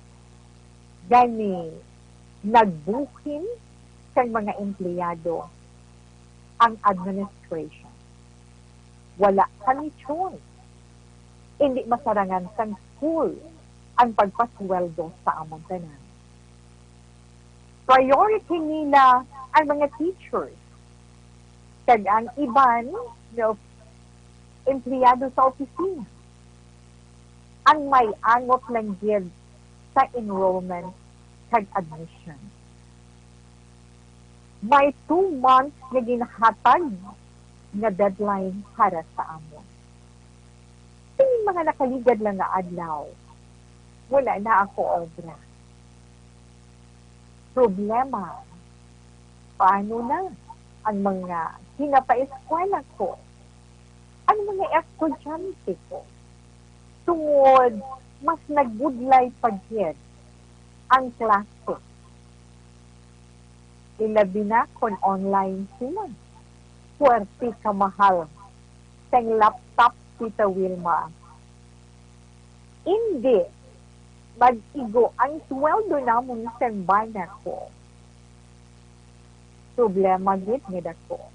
Gani, nagbuhin sang mga empleyado ang administration. Wala kami choice. Indi masarangan sang school ang pagpasweldo sa amon tanan. Priority nila ang mga teachers kag ang iban nga empleyado sa opisina. Ang may angot lang gid sa enrollment kag admission. May two months nga ginhatag nga deadline para sa amon. Sining mga nakaligad lang nga adlaw, wala na ako obra. Problema, paano na ang mga ginapaeskwela ko, ang mga estudyante ko? Tungod mas nagbudlay pa gid ang klase. Ilabi na kon online sila. Puwerte ka mahal sang laptop, Tita Wilma. Indi mag-igo ang sweldo namon sang bana ko. Problema gid ni dako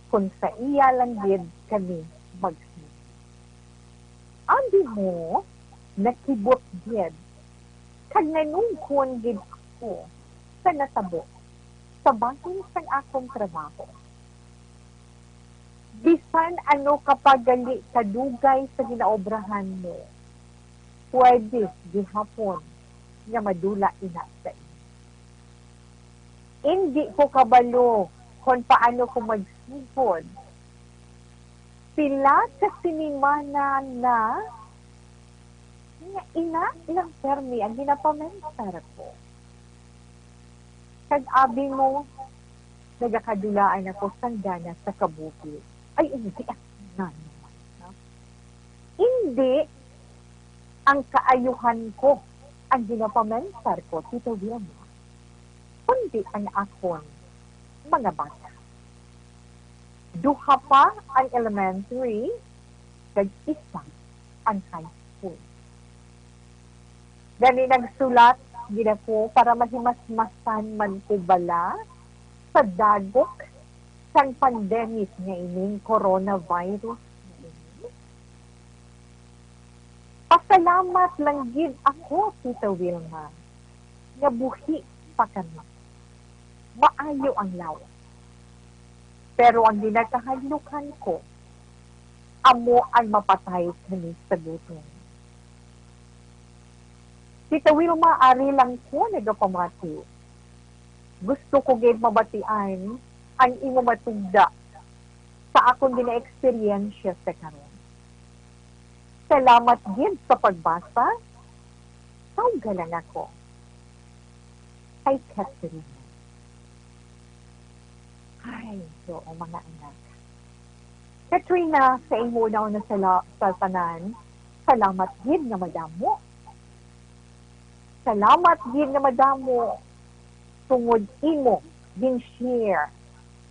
kon sa iya lang gid kami magsiling. Abi mo, nakibot gid kag nanugkon gid ako sa natabo sa bahin sang akon trabaho. Bisan ano ka pa gali kadugay sa ginaobrahan mo, pwede gihapon nga madula ina sa imo. Indi ko kabalo kon paano ko magsugod. Pila ka sinimana na nga ina lang permi ang ginapamentar ko. Kag abi mo, nagakadulaan ako sang gana sa kabuhi. Ay, indi ako na naman, no? Indi ang kaayuhan ko ang ginapamentar ko, Tita Wilma, kundi ang akon mga bata. Duha pa ang elementary, kag isa ang high school. Gani nagsulat gid ako para mahimasmasan man ko bala sa dagok sang pandemic nga ining coronavirus nga ini. Pasalamat lang gid ako, Tita Wilma, nga buhi pa kami. Maayo ang lawas. Pero ang ginakahadlukan ko, amo ang mapatay kami sa gutom. Tita Wilma, ari lang ko nagapamati. Gusto ko gid mabatian ang imo matugda sa akon gina-eksperyensya sa karon. Salamat gid sa pagbasa. Tawga lang ako kay Katrina. Ay, oo, mga anak. Katrina, sa imo una-una sa la-, sa tanan, salamat gid nga madamo. Salamat gid nga madamo tungod imo gin-share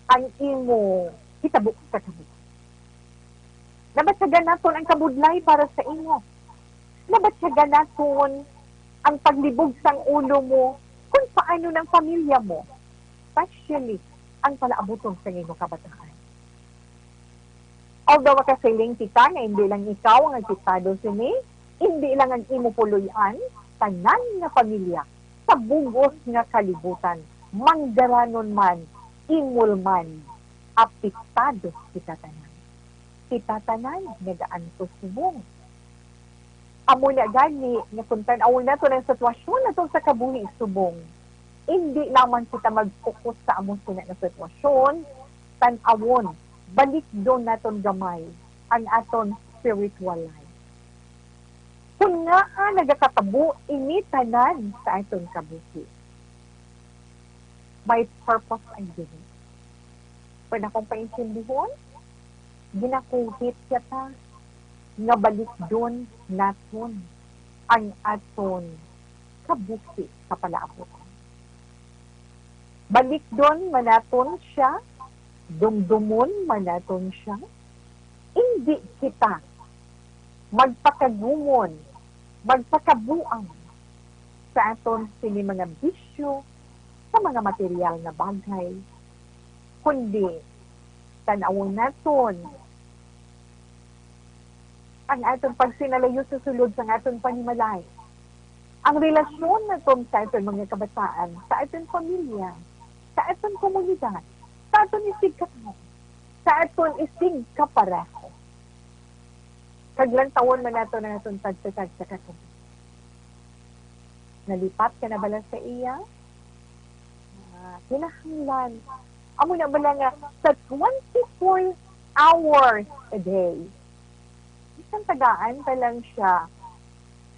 ang imo hitabo sa kami. Nabatyagan naton ang kabudlay para sa imo. Nabatyagan naton ang paglibog sang ulo mo kung paano ng pamilya mo, especially ang palaabuton sa imo kabataan. Although makasiling kita nga hindi lang ikaw ang apektado sini, hindi lang ang imo puloy-an, tanan nga pamilya sa bug-os nga kalibutan, manggaranon man, imol man, apektado kita tanan. Kita tanan nagaantos subong. Amo na gani nga kung tan-awon naton ang sitwasyon naton sa kabuhi subong, indi lamang kita mag-focus sa amo sina nga sitwasyon, tan-awon, balikdon naton gamay ang aton spiritual life. Kung ngaa nagakatabo ini tanan sa aton kabuhi, may purpose ang gini. Pwede akong paintindihon? Ginakuhit kita nga balikdon naton ang aton kabuhi sa palaabuton. Balikdon man naton siya, dumdumon man naton siya, indi kita magpakagumon, magpakabuang sa aton sini mga bisyo, sa mga material nga bagay, kundi tan-awon naton ang aton pagsinalayo sa sulod sang aton panimalay, ang relasyon naton sa aton mga kabataan, sa aton pamilya, sa aton komunidad, sa aton isigkatawo, sa aton isigkapareho. Kag lantawon man naton ang aton tagsa-tagsa ka kami. Nalipat ka na bala sa iya? Ah, kinahanglan. Amo na bala nga sa twenty-four hours a day, bisan tagaan ta lang siya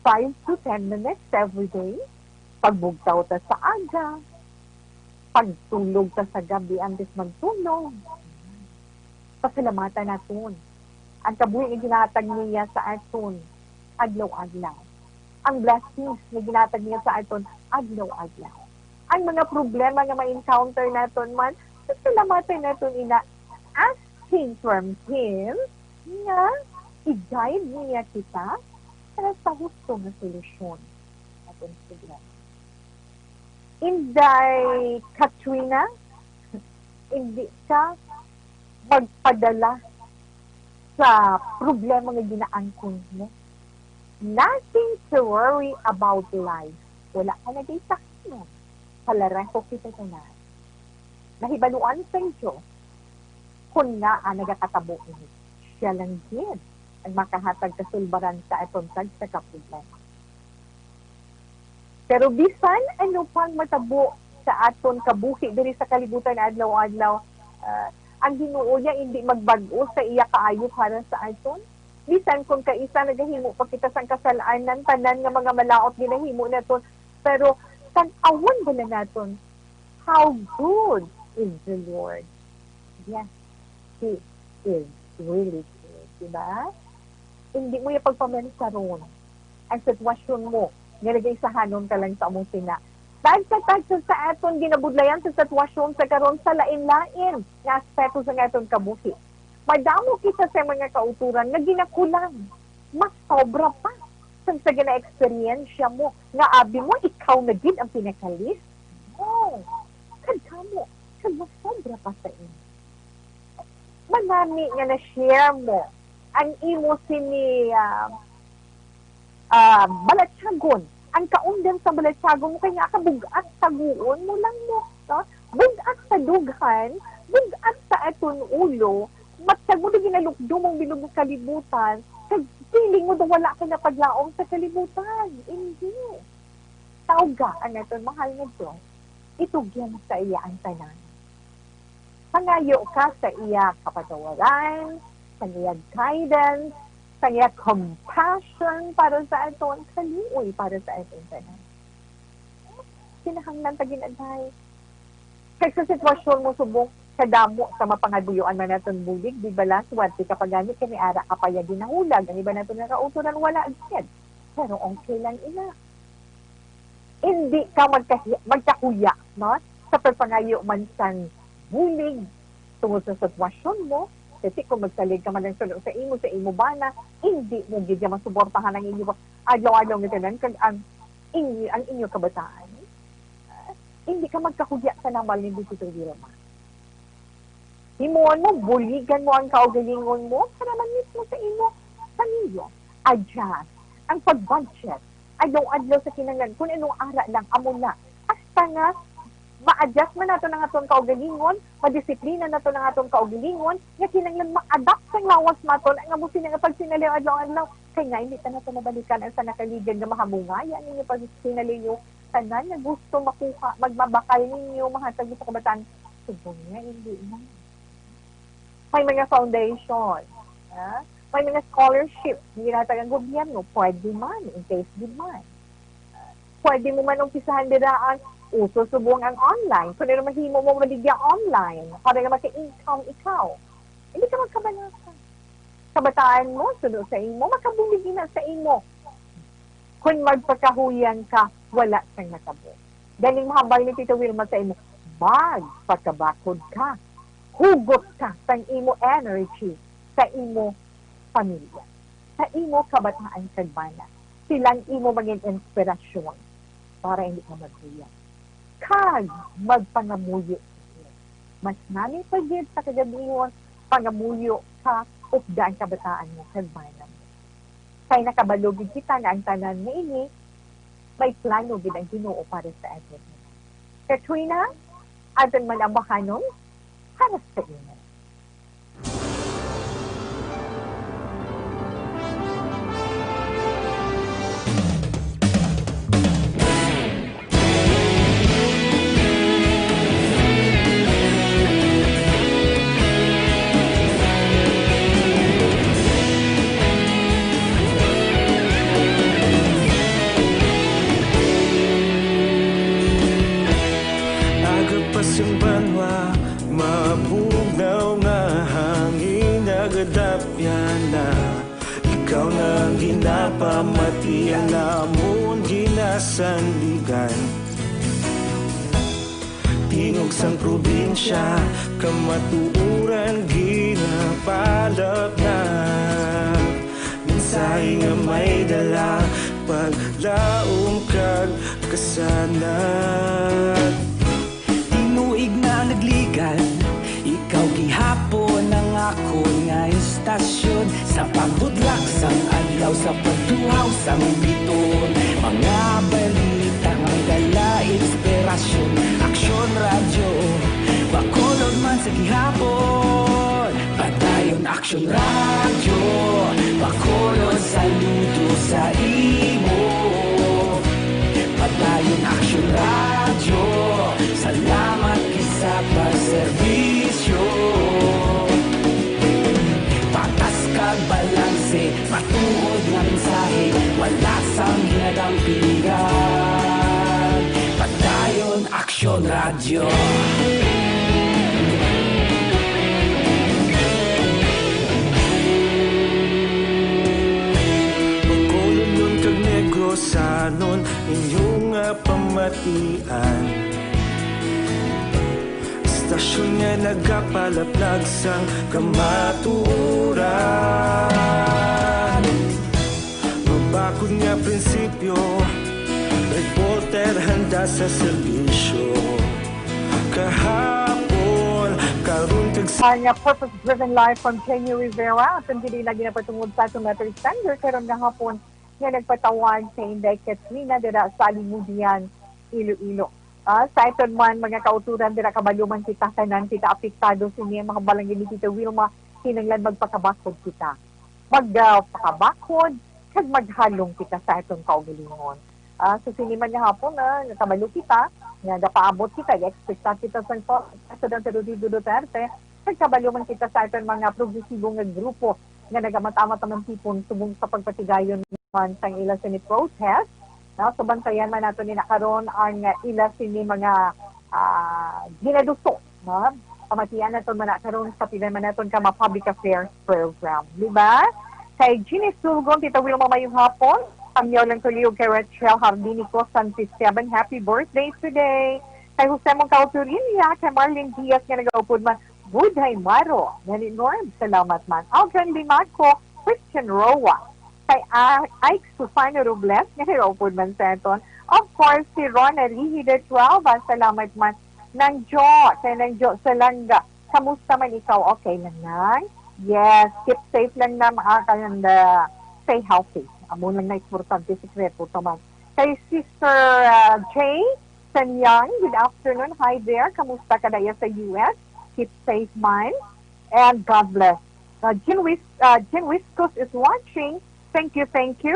five to ten minutes every day, pagbugtaw ta sa aga, pagtulog ta sa gabi antes magtulog. Pasalamatan naton ang kabuhi nga ginahatag niya sa aton adlaw-adlaw, ang blessings nga ginahatag niya sa aton adlaw-adlaw. Ang mga problema nga ma-encounter naton man, pasalamatan naton ina, asking from Him nga i-guide niya kita para sa husto nga solusyon sa aton problema. Inday Katrina, hindi ka magpadala sa problema nga ginaangkon mo. Nothing to worry about life. Wala ka na gay sakit mo. Palareho kita tanan. Nahibaluan sang Dios kung ngaa nagakatabo ini. Siya lang gid ang makahatag kasulbaran sa aton tagsa ka problema. Pero bisan ano pang matabo sa aton kabuhi diri sa kalibutan adlaw-adlaw. Ah, ang Ginoo niya indi magbag-o sa iya kaayo para sa aton. Bisan kon kaisa nagahimo pa kita sang kasal-anan, tanan nga mga malaut ginahimo naton, pero tan-awon bala naton, how good is the Lord. Yes, He is really good, di ba? Hindi mo yung pagpamansaron ang sitwasyon mo nga nagaisahanon ka lang sa among sina. Tagsa-tagsa sa aton ginabudlayan sa sitwasyon sa karon sa lain-lain nga aspeto sa aton kabuhi. Madamo kita sa mga kauturan nga ginakulang. Mas sobra pa sang sa gina-eksperyensya mo nga abi mo ikaw na gid ang pinakalis. No. Kadamo, kag mas sobra pa sa imo. Manami nga na-share mo ang imo sini, ah, ah, balatyagon, ang kaundan sa balatyagon mo, kay nga kabug-at taguon mo lang mo, no? Bug-at sa dughan, bug-at sa aton ulo, matag mo na ginalukdo mong bilog nga kalibutan, kag feeling mo daw wala ka na paglaom sa kalibutan. Hindi. Tawga ang aton mahal nga Dios. Itugyan sa iya ang tanan. Pangayo ka sa iya kapatawaran, sa iya guidance, sa iya compassion para sa aton, kaluoy para sa aton tanan. Kinahanglan ta ginaday. Kay sa sitwasyon mo subong kadamo sa mapangabuyoan man naton bulig, di bala, swerte ka pa gani, kani ara ka pa ya ginahulag. Ang iba naton nga kauturan, wala gid. Pero okay lang ina. Hindi ka magkahi-, magkahuya, no? Sa pagpangayo man sang bulig tungod sa sitwasyon mo, kasi kung magsalig ka man lang sa, sa imo, sa imo bana, hindi mo gid niya masuportahan ang inyo adlaw-adlaw nga tanan, kag ang inyo, ang inyo kabataan. Ah, hindi ka magkahuya sa namal ni Tito Wilma. Himuon mo, buligan mo ang kaugalingon mo para man mismo sa imo pamilya. Adjust ang pag-budget. Adlaw-adlaw sa kinahanglan, kung anong ara lang, amo na. Hasta nga, ma-adjust man nato ang aton kaugalingon, madisiplina nato ang aton kaugalingon, nga kinahanglan ma-adapt sang lawas maton ang amo sini nga pagsinaliw adlaw-adlaw. Kay nga, hindi ta nato mabalikan ang sa nakaligad nga mahamungaya ninyo pagsinaliw. Tanan nga gusto makuha, magmabakal ninyo, mahatag mo sa kabataan. Subong nga, hindi na. May mga foundation, ha? May mga scholarship, ginatag ang gobyerno, pwede man, in case di man. Pwede mo man umpisahan dira ang uso subong ang online. Kung ano mahimo mo maligya online, para nga maka-income ikaw. Hindi ka magkabalaka. Kabataan mo, suno sa imo, makabulig na sa imo. Kung magpakahuyan ka, wala sang natabo. Galing mahambal ni Tito Wilma sa imo, magpakabakod ka. Hugot ka sang imo energy sa imo pamilya, sa imo kabataan kag bana. Sila ang imo maging inspirasyon para hindi ka maghuya. Kag magpangamuyo sa Dios. Mas nami pa gid sa kagabihon, pangamuyo ka, upda ang kabataan mo kag bana mo. Kay nakabalo gid kita nga ang tanan nga ini may plano gid ang Ginoo para sa aton. Katrina, aton man ang bahanon para sa imo. Aga pa sing banwa, mabugnaw nga hangin, nagadapyan na. Ikaw na ang ginapamati, ang amon ginasandigan. Tingog sang probinsya, kamatuoran ginapalapnap. Mensahe nga may dala, paglaom kag kasanag. Tinuig na ang nagligad, ikaw gihapon ang akon nga istasyon. Sa pagbudlak sang adlaw, sa pagtuhaw sang bituon, mga balita nga dala inspirasyon. Aksyon Radyo, Bacolod man sa gihapon. Padayon Aksyon Radyo, Bacolod, saludo sa imo. Padayon Aksyon Radyo, serbisyo. Patas kag balanse, matuod nga mensahe, wala sang hinadang pilihan. Padayon Aksyon Radyo. Bacolodnon kag Negrosanon, inyo nga pamatian. Estasyon nga nagapalaplag sang kamatuoran. Mabakod nga prinsipyo, reporter handa sa serbisyo. Kahapon, karon, kag sa Ang, uh, Purpose Driven Life from Jenny Rivera. Aton gid lagi napatungod sa aton letter sender karon nga hapon nga nagpatawag sa Inday Katrina dira sa Alimudian, Iloilo. Ah, sa aton man mga kauturan dira, kabalo man kita, tanan kita apektado sini. Ang mga balangin ni Tita Wilma, kinahanglan magpakabakod kita. Mag, ah, pakabakod kag maghalong kita sa aton kaugalingon. Ah, sa sini man nga hapon, ah, nga kabalo kita nga gapaabot kita, ga-expect kita sa President Rodrigo Duterte, kag kabalo man kita sa aton mga progresibo nga grupo nga nagamat-amat naman tipon subong sa pagpatigayon man sang ila sini protest, no? So, bantayan man nato nila karon ang, ah, ila sini mga, ah, ginaduso, no? Pamatian naton man na karon sa pila man naton ka mga public affairs program, di ba? Kay Jeannie Sulgon, Tita Wilma, mayong hapon. Pamyaw lang tuliog kay Rachel Hardinico Santisteban, happy birthday today. Kay Jose Moncao Turilla, kay Marlene Diaz nga nagaupod man, Buday Maro, Nani Norm, salamat man. Aldrin Limaco, Christian Roa, kay A-, Ike Sufano Robles, nga nagaupod man sa aton. Of course, si Rona Rihi de Tualva, salamat man. Nang Jo, kay Nang Jo Salanga, kamusta man ikaw? Okay lang, Nang? Yes, keep safe lang na, ah, and, uh, stay healthy. Amo lang na importante, sikreto to man. Kay Sister, uh, Jay Sanyang, good afternoon. Hi there. Kamusta ka daya sa U S? Keep safe man. And God bless. Uh, Jin Wis-, uh, Jin Wiscos is watching. Thank you, thank you.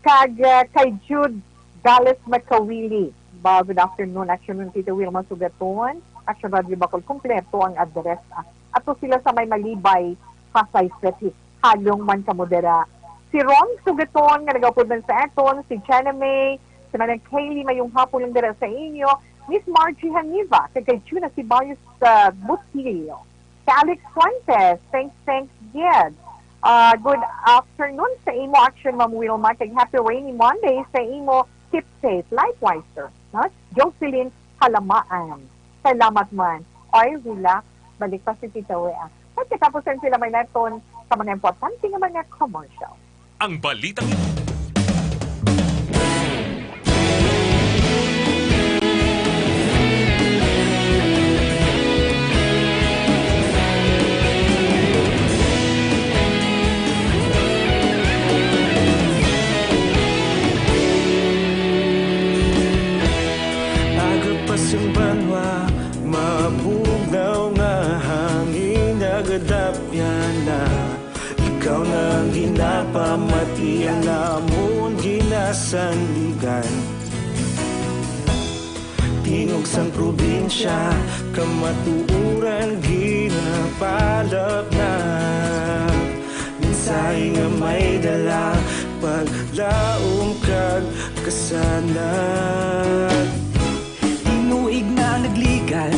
Kag, uh, kay Jude Gales Makawili. Ba, good afternoon. Action ng Tita Wilma Sugaton. Action Radio Bacol. Kompleto ang address, ah. Ato sila sa may Malibay, Pasay City. Halong man kamo dira. Si Ron Sugaton nga nagaupod man sa aton, si Jenna May, si Manang Kaylee, mayong hapon lang dira sa inyo. Miss Margie Haniva, kag kay Juna Ceballos sa Butilio. Kay Alex Fuentes, thanks, thanks, gid. Ah, good afternoon sa imo, Action Ma'am Wilma, kag happy rainy Monday sa imo. Keep safe. Likewise, sir. No? Jocelyn Halamaan. Salamat man. Oy, relax. Balik pa si Tita Wea. Pagkatapos ang sila may naton sa mga importante nga mga commercial. Ang balitang ito. Aga pa sing banwa, mabugnaw nga hangin nagadapyan na. Ikaw na ang ginapamati, ang amon ginasandigan. Tingog sang probinsya, kamatuoran ginapalapnag. Mensahe nga may dala, paglaom kag kasanag. Tinuig na ang nagligan,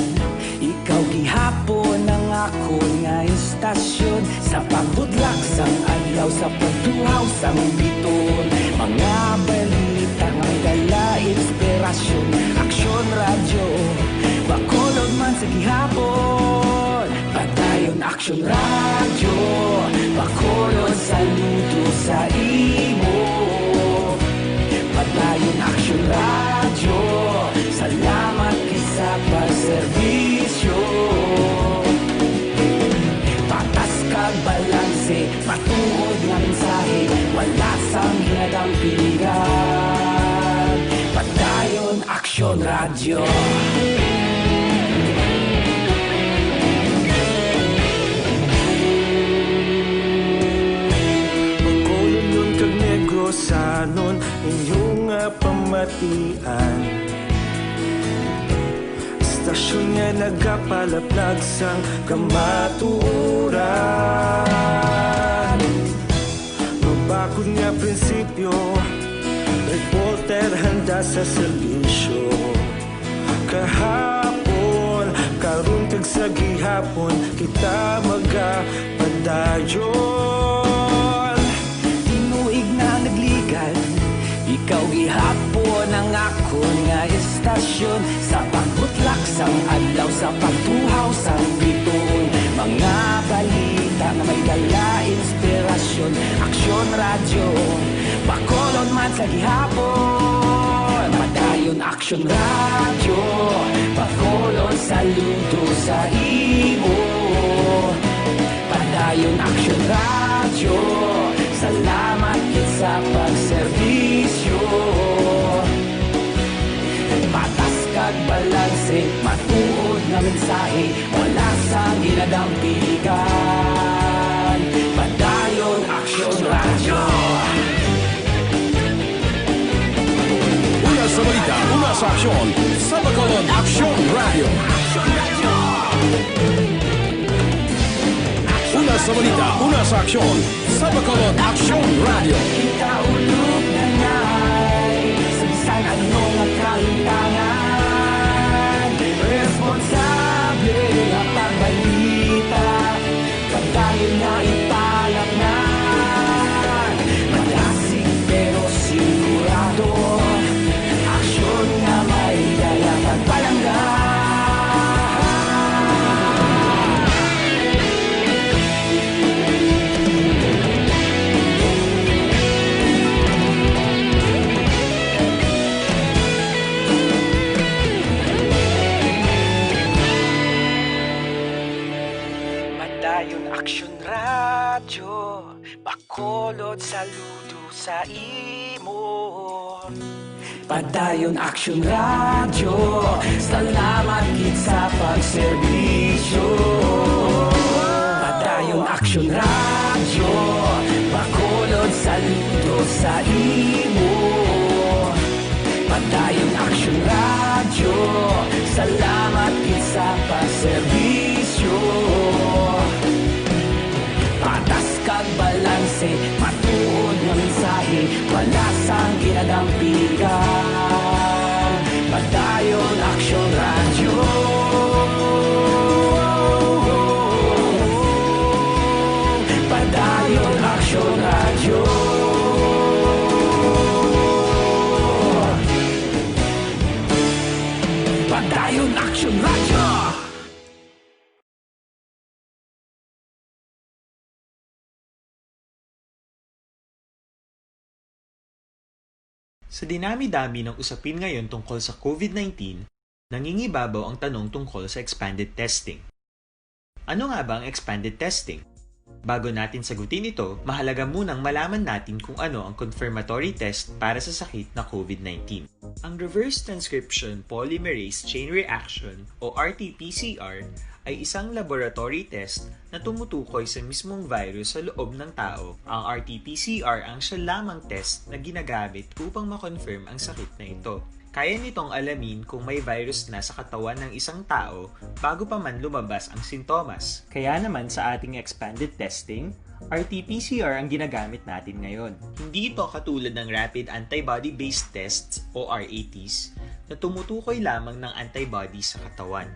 ikaw gihapon ang akon nga istasyon. Sa pagbudlak sang adlaw, sa pagtuhaw sang biton, mga balita nga may dala inspirasyon. Aksyon Radyo, Bacolod man sa gihapon. Padayon Aksyon Radyo, Bacolod, saludo sa imo. Padayon Aksyon Radyo, salamat gid sa pagserbisyo. Patas kag balanse, matuod nga mensahe, wala sang hinadang pilihan. Padayon Aksyon Radyo. Bacolodnon kag Negrosanon, inyo nga pamatian. Estasyon Nga nagapalaplag sang kamatuoran. Mabakod nga prinsipyo, reporter handa sa serbisyo. Kahapon, karon kag sa gihapon, kita magapadayon. Tinuig na nagligad, ikaw gihapon ang akon nga estasyon. Sa pagbutlak sang adlaw, sa pagtuhaw sang bituon, mga balita nga may dala inspirasyon. Aksyon Radyo, Bacolod man sa gihapon. Padayon Aksyon Radyo, Bacolod saludo sa imo. Padayon Aksyon Radyo, salamat gid sa pagserbisyo. Patas kag balanse, matuod nga mensahe, wala sang ginadampigan. Padayon Aksyon Radyo. Una sa balita, una sa aksyon, sa Bacolod Aksyon Radyo. Una sa balita, una sa aksyon, sa Bacolod Aksyon Radyo. Kita ulog na ngay, sa bisan ano nga kahintangan, responsable nga pagbalita, padayon nga ipalaknan. Malasig pero sigurado, aksyon nga may dala kag palangga. Padayon Aksyon Radyo, Bacolod saludo sa imo. Padayon Aksyon Radyo, salamat gid sa pagserbisyo. Padayon Aksyon Radyo, Bacolod saludo sa imo. Padayon Aksyon Radyo, salamat gid sa pagserbisyo. Patas kag balanse, matuod nga mensahe, wala sang ginadampigan. Padayon Aksyon Radyo. Padayon Aksyon Radyo. Padayon Aksyon Radyo. Sa dinami-dami ng usapin ngayon tungkol sa COVID nineteen, nangingibabaw ang tanong tungkol sa expanded testing. Ano nga ba ang expanded testing? Bago natin sagutin ito, mahalaga munang malaman natin kung ano ang confirmatory test para sa sakit na COVID nineteen. Ang reverse transcription polymerase chain reaction o R T P C R ay isang laboratory test na tumutukoy sa mismong virus sa loob ng tao. Ang R T P C R ang siya lamang test na ginagamit upang ma-confirm ang sakit na ito. Kaya nitong alamin kung may virus na sa katawan ng isang tao bago pa man lumabas ang sintomas. Kaya naman sa ating expanded testing, R T P C R ang ginagamit natin ngayon. Hindi ito katulad ng rapid antibody-based tests o R A Ts na tumutukoy lamang ng antibody sa katawan.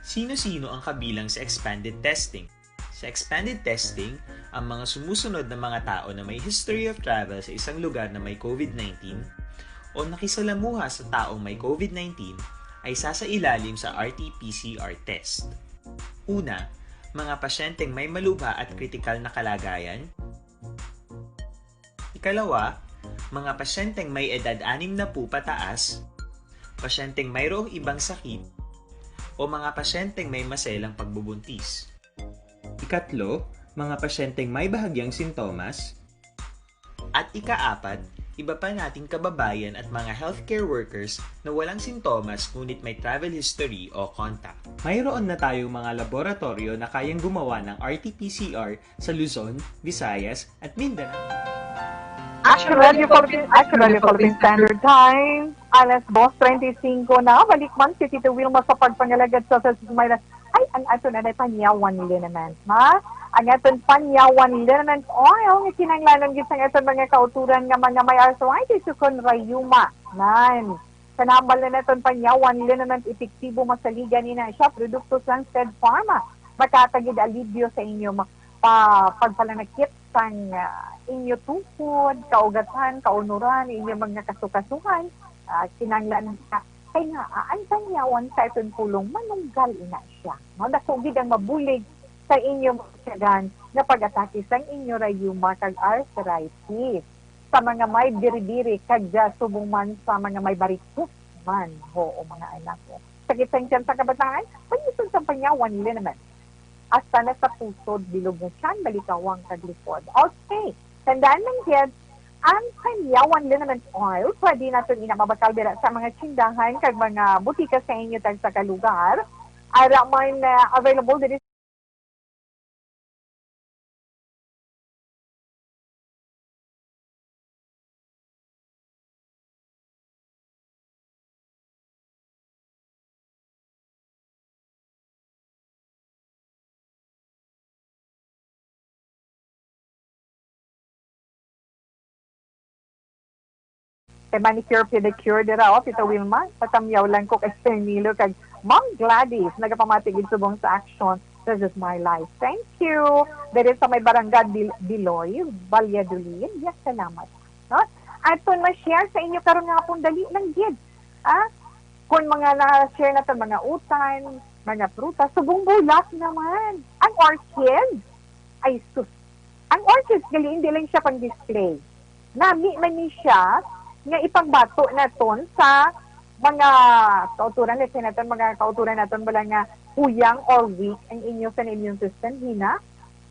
Sino-sino ang kabilang sa expanded testing? Sa expanded testing, ang mga sumusunod na mga tao na may history of travel sa isang lugar na may COVID nineteen o nakisalamuha sa taong may COVID nineteen ay sasailalim sa R T P C R test. Una, mga pasyenteng may malubha at kritikal na kalagayan. Ikalawa, mga pasyenteng may edad anim na po pataas, pasyenteng mayroong ibang sakit, o mga pasyenteng may maselang pagbubuntis. Ikatlo, mga pasyenteng may bahagyang sintomas. At ikaapat, iba pa nating kababayan at mga healthcare workers na walang sintomas ngunit may travel history o contact. Mayroon na tayong mga laboratoryo na kayang gumawa ng R T P C R sa Luzon, Visayas, at Mindanao. Action Radio Philippines, Action Radio Philippines Standard Time. Alas dos treinta y cinco na, balik man si Tito Wilma sa pagpangalagad sa, sa Smile. Ay, ang ato na na panyawan liniment, ha? Ang aton panyawan liniment oil nga kinahanglanon gid sang aton mga kauturan nga mga may arthritis o kon rayuma. Nan, kanambal na naton panyawan liniment, epektibo masaligan ni na siya, produkto sang Fed Pharma. Makatagid alibyo sa inyo ma- pa, pagpalanakit sang, ah, inyo tuhod, kaugatan, kaunuran, inyo mga kasukasuhan, ah, kinanglan ka. Kay nga, ah, ang tanyawan sa aton pulong, manunggal ina siya. No? Dako gid ang mabulig sa inyo mga tiyagan nga pag-atake sang inyo rayuma kag arthritis, sa mga may biri-biri, kag, ah, subong man sa mga may varicose man. Oo, mga anak ko. Sakit sang tiyan sa kabataan, pag-isog sa panyawan, liniment. Hasta na sa pusod, bilog nga tiyan, balikawang kag likod. Okay. Tandaan lang, kids, ang Panyawan Liniment Oil, pwede naton ina mabakal dira sa mga tindahan kag mga butika sa inyo tagsa ka lugar. Ara man, uh, available diri kay Manicure Pedicure dira, oh, Tita Wilma, patamyaw lang ko kay Sir Nilo kag Ma'am Gladys, nagapamati gid subong sa Action. This is my life. Thank you. Diri sa may barangay Dil- Diloy, Valladolid. Yes, salamat. No? Aton ma-share sa inyo karon nga hapon, dali lang gid. Ah, kung mga na-share naton, mga utan, mga prutas, subong bulak naman. Ang orchid, ay sus. Ang orchids gali, hindi lang siya pang display. Nami man ni siya nga ipangbato naton sa mga kauturan, let's say naton, mga kauturan naton bala nga huyang or weak ang inyo sa immune system, hina.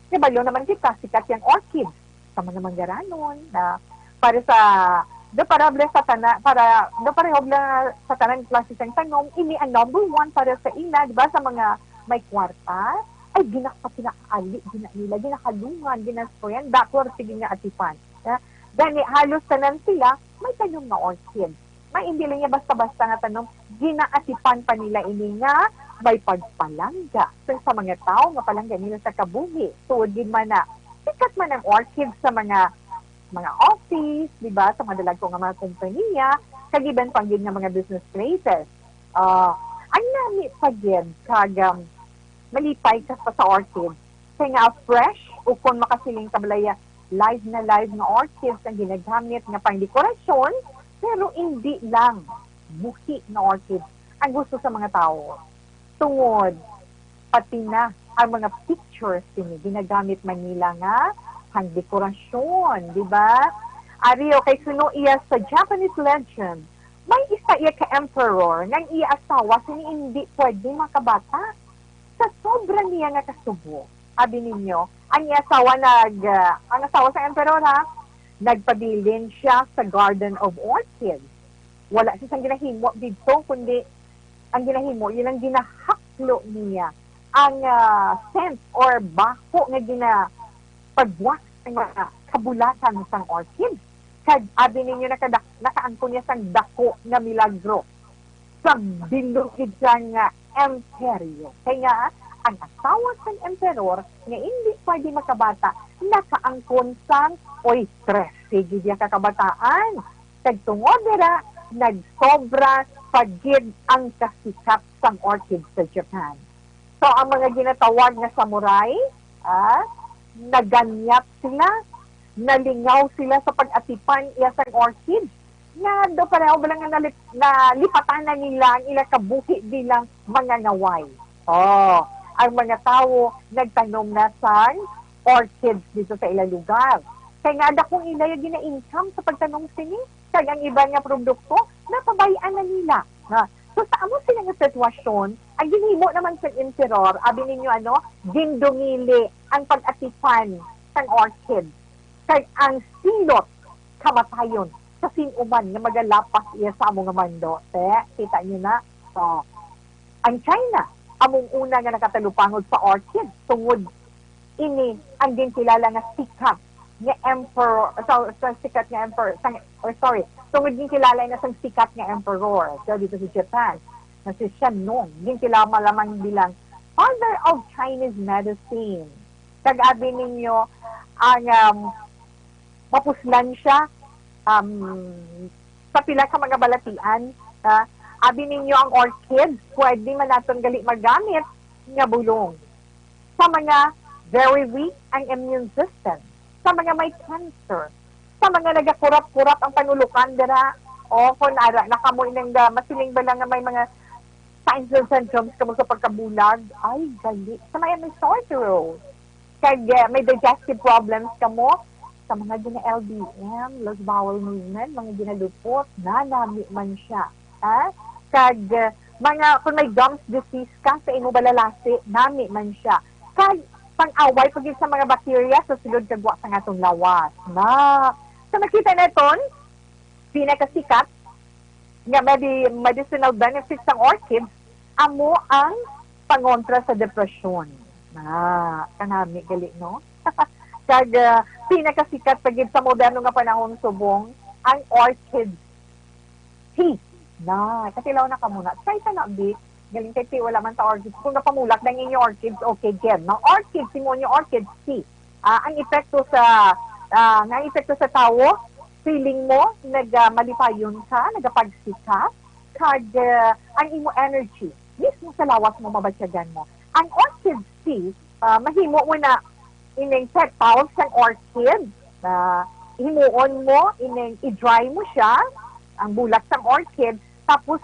Kabalo naman kita, sikat yang orchid sa mga manggaranon na para sa, do para bala sa tana, para do pareho bala sa tanan klase sang tanom, ini ang number one para sa ila, di ba, sa mga may kwarta, ay gina-, pa-, ginaali, gina-, nila, ginakalungan, ginaspoyan, dakor, sige nga atipan. Ha? Gani, halos tanan sila may tanom nga orchid. May hindi lang niya basta-basta nga tanom, ginaatipan pa nila ini nga may pagpalangga sa, sa mga tao nga palangga nila sa kabuhi. Tuod gid man na, sikat man ang orchid sa mga, mga office, di ba, sa mga dalagko nga mga kompanya, kag iban pa gid nga mga business places. Ah, ang nami pa gid kag, um, malipay ka pa sa orchid. Kay nga fresh, o kon makasiling ka balaya, live na live nga orchids ang ginagamit nga pangdekorasyon, pero indi lang buhi nga orchid ang gusto sa mga tawo. Tungod, pati na ang mga pictures sini ginagamit man nila nga pangdekorasyon, di ba? Ari, okay, suno iya sa Japanese legend, may isa iya ka emperor nga ang iya asawa sini indi pwede makabata. Sa sobra niya nga kasubo, abi ninyo, ang iya asawa nag, ah, ang asawa sa emperor, ha, nagpabilin siya sa Garden of Orchids. Wala siya sang ginahimo didto, kundi ang ginahimo, yun ang ginahaklo niya ang, ah, scent or baho nga gina-, pagbuak sang mga kabulatan sang orchid. Kag abi ninyo, nakadak-, nakaangkon niya sang dako nga milagro sa bilog gid siya nga imperyo. Kay nga, ang asawa sang emperor nga indi pwede makabata, nakaangkon sang, oy, trese gid iya ka kabataan. Kag tungod dira, nagsobra pa gid ang kasikat sang orchid sa Japan. So, ang mga ginatawag nga samurai, ah, naganyat sila, nalingaw sila sa pag-atipan iya sang orchid. Nga do pareho bala nga nalip-, nalipatan na nila ang ila kabuhi bilang mangangaway. Oh, ang mga tawo nagtanom na sang orchids dito sa ila lugar. Kay nga dakong ila yung gina-income sa pagtanom sini, kag ang iban nga produkto, napabay-an na nila. Ha? So, sa amo sila nga sitwasyon, ang ginhimo naman sa emperor, abi ninyo ano, gindumili ang pag-atipan sang orchid. Kag ang silot, kamatayon sa sin-o man nga magalapas iya sa amo nga mando. Te, kita niyo na? So, ang China, among una nga nakatalupangod sa orchid, tungod ini ang ginkilala nga sikat nga emperor, sa, sa sikat nga emperor, sang, or sorry, tungod ginkilala na sang sikat nga emperor, so dito sa Japan, na si Shenong, ginkilala lamang bilang father of Chinese medicine. Kag abi ninyo, ang, um, mapuslan siya, um, sa pila ka mga balatian, ha? Abi ninyo, ang orchids, pwede man naton gali magamit nga bulong sa mga very weak ang immune system, sa mga may cancer, sa mga nagakurap-kurap ang panulukan dira, o kung ara na kamo ining, ah, masiling ba lang nga may mga signs and symptoms kamo sa pagkabulag, ay, gali. Sa mga may sore throat, kag, ah, may digestive problems kamo, sa mga gina-L B M, loose bowel movement, mga ginalupot, nanami man siya. Ah? Kag, ah, mga, kung may gums disease ka sa imo balalasi, nami man siya. Kag, pang-away pa gid sa mga bakterya sa sulod kag wa sang aton lawas. Na, sa nakita naton, pinakasikat nga medi-, medicinal benefits sang orchids amo ang pangontra sa depresyon. Na, kanami gali, no? Kag, ah, pinakasikat pa gid sa moderno nga panahon subong ang orchid tea. Na, katilaw na ka muna. Try ta na, bi. Galing kay tea, wala man ta orchids. Kung napamulak na ang inyo orchids, okay, gid. Ang orchids, imo inyo orchids tea. Ah, ang epekto sa, ah, nga epekto sa tawo, feeling mo, nag, ah, malipayon ka, nagapagsi ka, kag, ah, ang imo energy, mismo sa lawas mo, mabatyagan mo. Ang orchid tea, ah, mahimo mo na ining petals sang orchid, ah, himuon mo, ining i-dry mo siya, ang bulak sang orchid, tapos,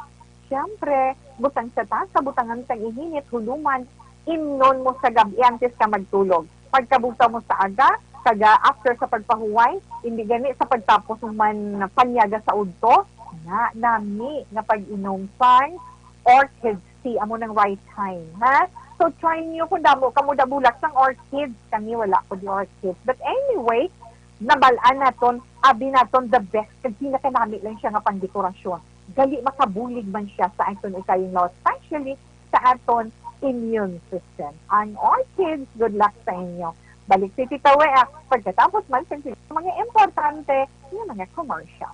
siyempre, butang sa tasa, butangan sang ihinit, huluman, imnon mo sa gab-i antes ka magtulog. Pagkabuta mo sa aga, kag, ah, after sa pagpahuway, hindi gani sa pagtapos man panyaga sa udto, na, nami nga pag-inom sang orchid tea, amo nang right time, ha? So, try niyo kung damo kamo dabulak sang orchids. Kami wala ko di orchids. But anyway, nabal-an naton, abi naton the best, kag pinakanami lang siya nga pangdekorasyon. Gali makabulig man siya sa aton ikayong lawas, especially sa aton immune system. Ang orchids, good luck sa inyo. Balik si Tita Wea pagkatapos man sa mga importante nga mga commercial.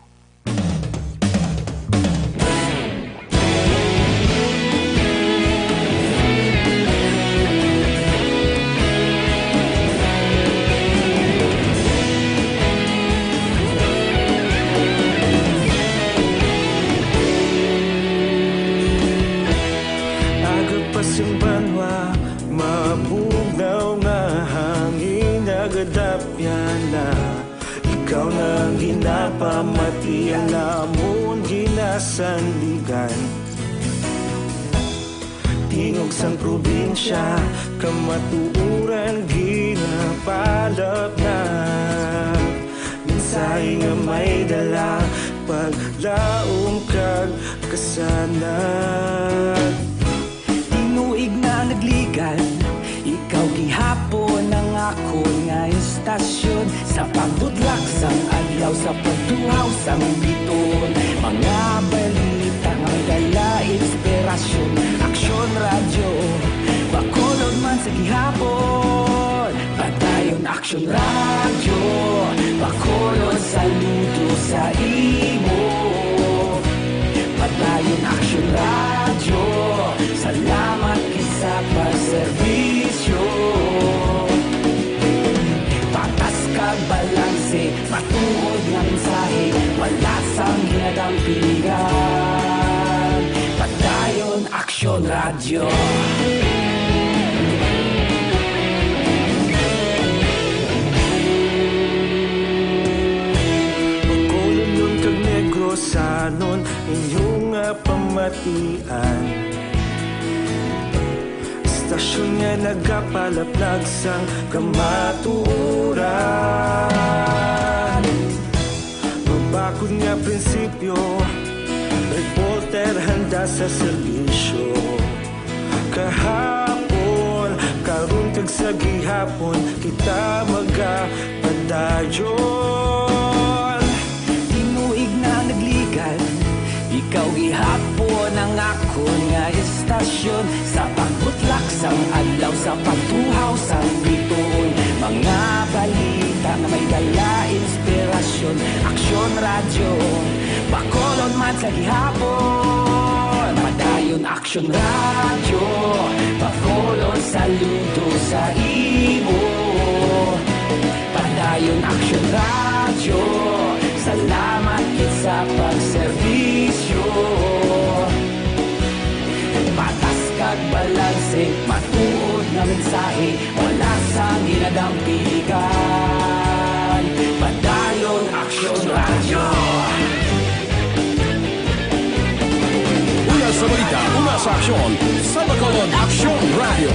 Agod pa sing banwa, mabugnaw nga hangin nagadapyan na. Ikaw na ang ginapamati, ang lamon ginasandigan. Tingog sang probinsya, kamatuoran ginapalapnag. Mensahe nga may dala, paglaom kag kasanag. Tinuig na nagligad, ikaw gihapon ang akon nga istasyon. Sa pagbutlak sang adlaw, sa pagtuhaw sang biton, mga balita nga dala inspirasyon. Aksyon Radyo, Bacolod man sa gihapon. Padayon Aksyon Radyo, Bacolod, saludo sa imo. Padayon Aksyon Radyo, salamat gid sa pagserbisyo. Patas kag balanse, matuod nga mensahe, wala sang ginadampingan. Padayon Aksyon Radyo. Bacolodnon kag Negrosanon, inyo nga pamatian. Istasyon nga nagapalaplag sang kamatuoran. Mabakod nga prinsipyo, reporter handa sa serbisyo. Kahapon, karon kag sa gihapon, kita magapadayon. Tinuig na nagligad, ikaw gihapon ang akon nga istasyon. Sa pagbutlak sang adlaw, sa pagtuhaw sang bituon, mga balita Nga may dala inspirasyon, Aksyon Radyo, Bacolod man sa gihapon. Padayon Aksyon Radyo, Bacolod saludo sa imo. Padayon Aksyon Radyo, salamat gid sa pagserbisyo. Patas kag balanse, matuod nga mensahe, wala sang ginadampigan. Padayon Aksyon Radyo. Una sa balita, una sa aksyon, sa Bacolod, Aksyon Radyo.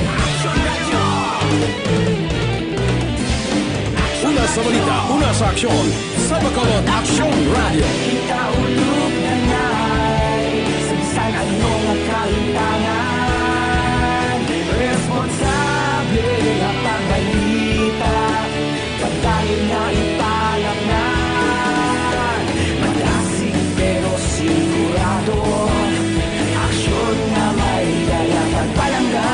Una sa balita, una sa aksyon, sa Bacolod, Aksyon Radyo. Ikaulog na nay sa bisan ano nga kahitangan. Responsable nga pagbalita, padayon na ipalangnan. Madasig pero sigurado, aksyon nga may dala pagpalangga.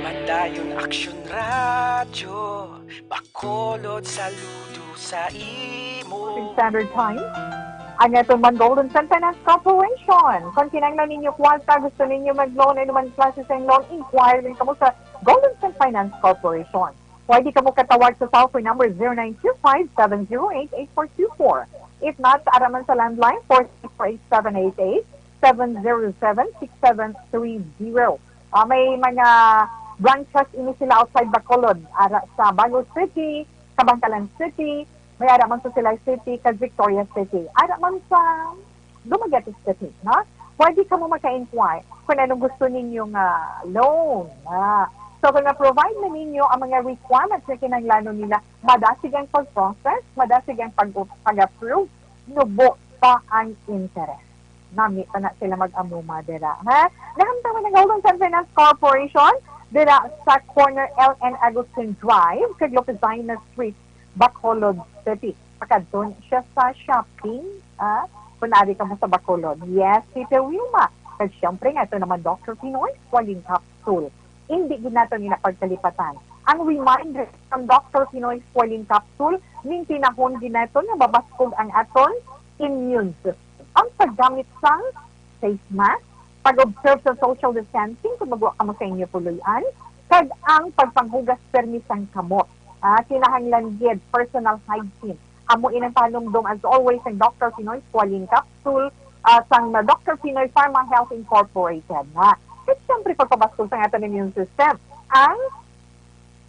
Padayon Aksyon Radyo, Bacolod saludo sa imo. Standard Time. Ang aton man Golden Sun Finance Corporation. Kung kinahanglan ninyo kwarta, gusto ninyo mag-loan, ano man klase sa loan, inquire lang kamo sa Golden Sun Finance Corporation. Pwede kamo katawag sa cellphone number zero nine two five, seven zero eight, eight four two four. If not, ara man sa landline, four six four eight seven eight eight, seven zero seven, six seven three zero. Ah, may mga branches ini sila outside Bacolod, ara sa Bago City, Kabankalan City, may ara man sa Silay City, kag Victoria City. Ara man sa Dumaguete City, no? Pwede kamo maka-inquire kung anong gusto ninyo nga loan. Ah. So, kung na-provide na ninyo ang mga requirements na kinahanglanon nila, madasig ang pag-process, madasig ang pag- pag-approve, nubo pa ang interest. Nami pa na sila mag-amuma dira, ha? Nahamtang man ang Golden Sun Finance Corporation dira sa corner L N Agustin Drive kag Lopezina Street, Bacolod City. Pakadton siya sa shopping, ah, kung ari kamo sa Bacolod. Yes, Tita Wilma. Kag syempre nga, ito naman, Doctor Pinoy Squalene Capsule. Hindi gid naton ina pagkalipatan. Ang reminder from Doctor Pinoy Squalene Capsule, mintinahon gid naton nga mabaskog ang aton immune system. Ang paggamit sang face mask, pag-observe sa social distancing kung magwa kamo sa inyo puloy-an, kag ang pagpanghugas permi sang kamot. Ah, kinahanglan gid personal hygiene. Amo inang panumdom, as always, ang Doctor Pinoy Squalene Capsule, ah, sang Doctor Pinoy Pharma Health Incorporated na. At syempre, pagpabaskog sa aton immune system, ang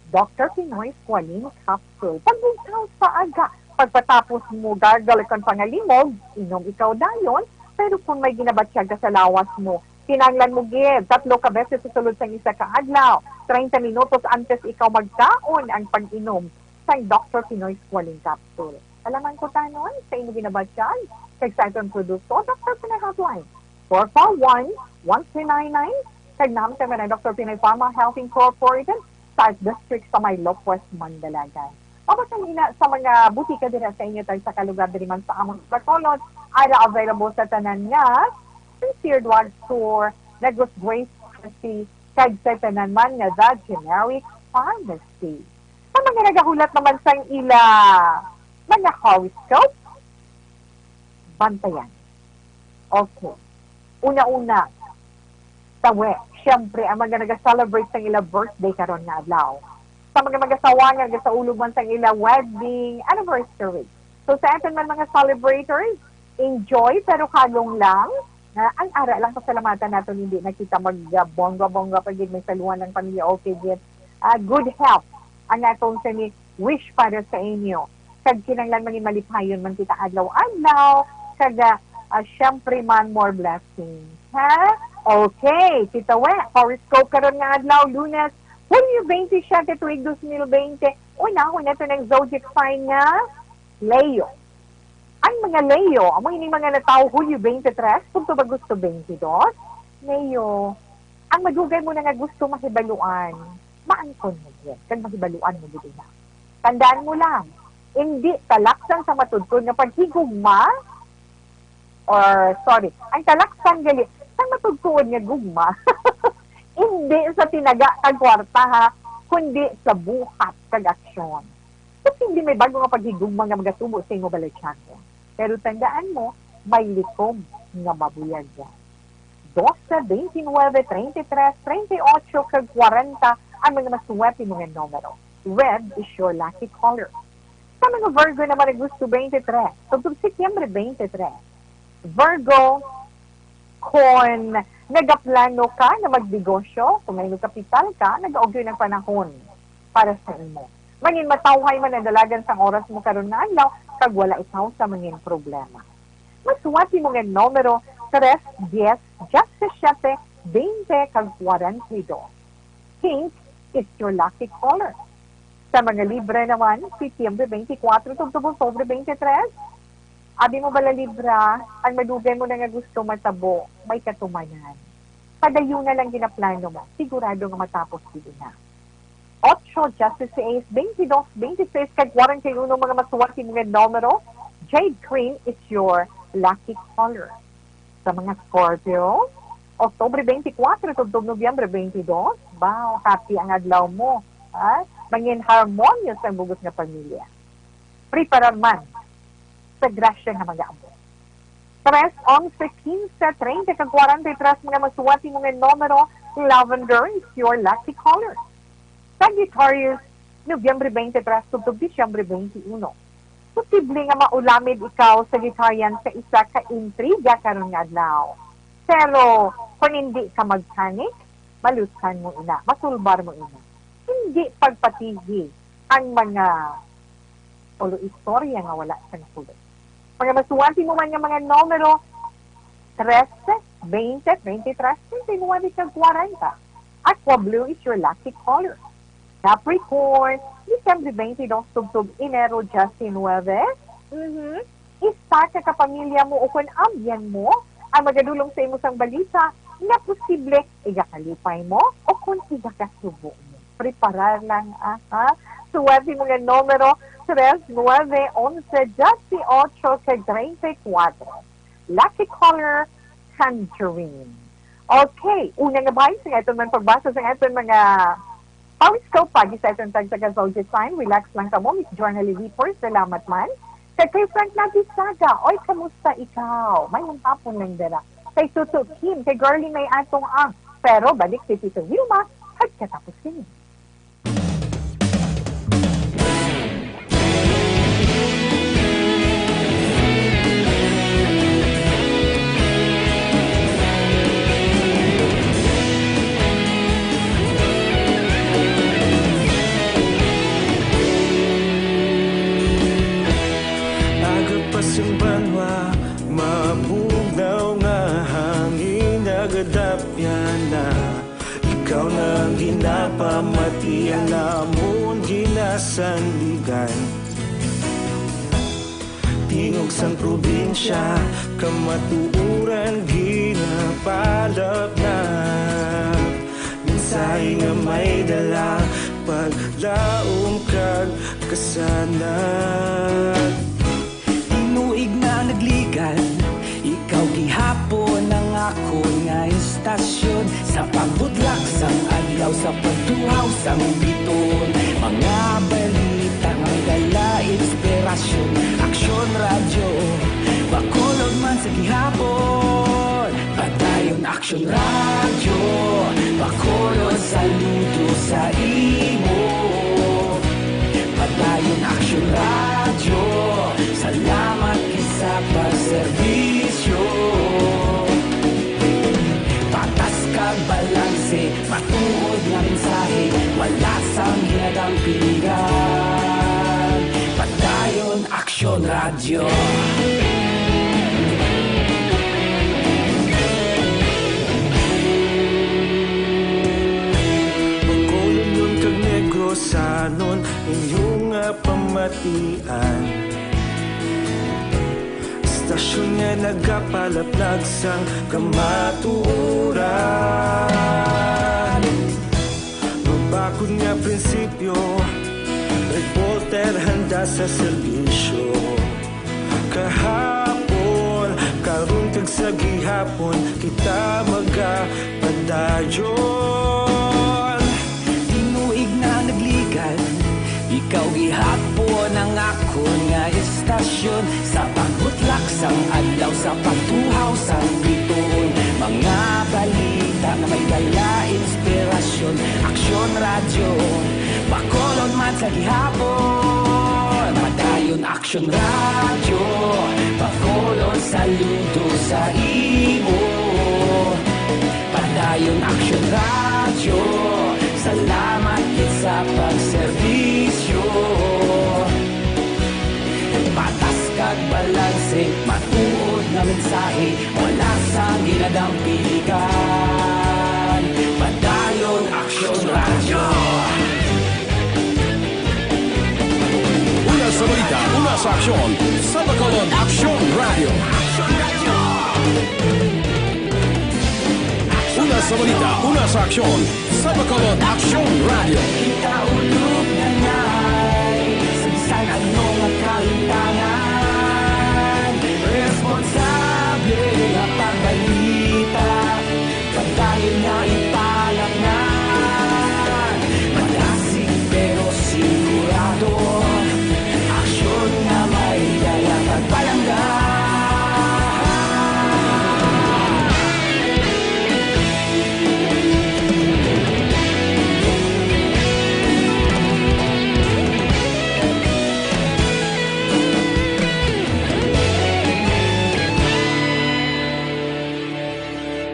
Doctor Pinoy Squalene Capsule. Pagbugtaw sa aga, pagpatapos mo gargle kon pangalimog, inom ikaw dayon, pero kung may ginabatyag ka sa lawas mo, kinahanglan mo gid tatlo ka beses sa sulod sang isa ka adlaw, treinta minutos antes ikaw magkaon ang pag-inom sang Doctor Pinoy Squalene Capsule. Alang man kutanon sa imo ginabatyag, kag sa aton produkto, Doctor Pinoy Hotline, four four one, one three nine nine, kag nahamtang man ang Doctor Pinoy Pharma Health Incorporated, sa District sa may Lopez, Mandalagan. Mabasa nila sa mga butika dira sa inyo tag sa kalugar diri man sa amon Bacolod, ara available sa tanan nga Sincere Drug Store, Negros Grace Pharmacy, kag sa tanan man nga The Generic Pharmacy. Sa mga nagahulat naman sang ila mga horoscope, bantayan. Okay. Una-una, tawe, siyempre, ang mga nag-celebrate sang ila birthday karon nga adlaw. Sa mga mag-asawa nga nagasaulog man sang ila wedding anniversary. So, sa aton man mga celebrators, enjoy, pero kalong lang. Na ang ara lang pasalamatan naton, hindi na kita mag, ah, bongga-bongga pa gid, may saluhan lang pamilya, okay gid. Ah, good health ang atong sini wish para sa inyo. Kag kinahanglan man ni malipayon man kita adlaw-adlaw. Kag, ah, ah, syempre man, more blessings. Ha? Okay, Tita We, horoscope karon nga adlaw, Lunes, Hulyo twenty-seven, tuig dos mil bente. Unahon nato ng zodiac sign nga Leo. Ang mga Leo, amo ini mga natawo Hulyo twenty-three, tubtob Agosto twenty-two. Leo, ang madugay mo na nga gusto mahibaluan. maangkon mo gid, kag mahibaluan mo gid ina. Tandaan mo lang, indi talaksan sa matuod nga paghigugma, or, sorry, ang talaksan gali sa matuod nga gugma, indi sa tinaga kag kwarta, ha, kundi sa buhat kag aksyon. Posible may bago nga paghigugma nga magatubo sa imo balay tiyahin. Pero tandaan mo, may likom nga mabuyag yan. Dose, twenty-nine, thirty-three, thirty-eight, kag forty ang mga maswerte mo nga numero. Red is your lucky color. Sa mga Virgo naman, Agosto twenty-three, tubtob Setyembre twenty-three. Virgo, kon nagaplano ka nga magnegosyo, kung may kapital ka, nagaugyo ng panahon para sa imo. Mangin matawhay man ang dalagan sang oras mo karon nga adlaw, kag wala ikaw sa mangin problema. Maswerte mo nga numero, tres, dies, diecisiete, veinte, kag forty-dos. Pink is your lucky color. Sa mga Libra naman, Setyembre twenty-four tubtob Oktubre twenty-three. Abi mo bala, Libra, ang madugay mo na nga gusto matabo, may katumanan. Padayon na lang ginaplano mo, sigurado nga matapos gid na. Ocho, dieciséis, veintidós, veintiséis, kag forty-uno, mga maswerte mo nga numero, jade green is your lucky color. Sa mga Scorpio, Oktubre twenty-four tubtob Nobyembre twenty-two, wow, happy ang adlaw mo, ha? Mangin harmonious ang bug-os nga pamilya. Preparar man sa grasya nga mag-aabot. Tres, onse, quince, treinta, kag forty-three, mga maswerte mo nga numero, lavender is your lucky color. Sagittarius, Nobyembre twenty-three tubtob Disyembre twenty-one. Posible nga maulamid ikaw, Sagittarian, sa isa ka intriga karon nga adlaw. Pero kung hindi ka magpanik, malutan mo ina, masulbar mo ina. Hindi pagpatigi ang mga ulo istorya nga wala sang tulo. Mga maswerte mo man nga mga numero, trese, veinte, veintitrés, veintinuebe, kag kwarenta. Aqua blue is your lucky color. Capricorn, Disyembre twenty-two tubtob Enero diecinuebe. Mhm. Isa ka kapamilya mo o kon abyan mo ang magadulong sa imo sang balita nga posible igakalipay mo o kon igakasubo mo. Preparar lang, ah, ha? Suwerte mo nga numero, tres, nuebe, onse, dieciocho, kag treinta y cuatro. Lucky color, tangerine. Okay, una nga bahin sa aton man pagbasa sa aton mga horoscope, pagi sa aton tagsa ka zodiac sign. Relax lang kamo, Miss Journal Reaper. Salamat man. Kay kay Frank Nabisaga, oy, kamusta ikaw? May hapon lang dira. Kay Tuto Kim, kay Girlie May Atong Ang. Pero balik si Tito Wilma, pagkatapos kini. Aga pa sing banwa, mabugnaw nga hangin, nagadapyan na. Ikaw na ang ginapamati, ang amon ginasandigan. Tingog sang probinsya, kamatuoran ginapalapnap. Mensahe nga may dala, paglaom kag kasanag. Tinuig na nagligan, ikaw gihapon ang akon nga istasyon. Sa pagbudlak sang adlaw, sa pagtuhaw sang biton, mga balita nga dala inspirasyon. Aksyon Radyo, Bacolod man sa gihapon. Padayon Aksyon Radyo, Bacolod, saludo sa imo. Padayon Aksyon Radyo, salamat gid sa pagserbisyo. Patas kag balanse, matuod nga mensahe, wala sang hinadampingan. Padayon Aksyon Radyo. Bacolodnon kag Negrosanon, inyo nga pamatian. Istasyon nga nagapalaplag sang kamatuoran. Mabakod sa serbisyo. Kahapon, karon, kag sa gihapon, kita magapadayon. Tinuig na nagligan, ikaw gihapon ang akon nga estasyon. Sa pagbutlak sang adlaw, sa pagtuhaw sang bituon, mga balita nga may dala inspirasyon. Aksyon Radyo, Bacolod man sa gihapon. Padayon Aksyon Radyo, Bacolod, saludo sa imo. Padayon Aksyon Radyo, salamat gid sa pagserbisyo. Patas kag balanse, matuod nga mensahe, wala sang ginadampigan. Padayon Aksyon Radyo. Una sa balita, una sa aksyon, sa Bacolod Aksyon Radyo. Una sa balita, una sa aksyon, sa Bacolod Aksyon Radyo. Kita ulog na ngay, sa bisan ano nga kalimtangan, responsable nga pagbalita, padayon nga ipalangnan. Madasig pero sigurado, aksyon nga may dala pagpalangga.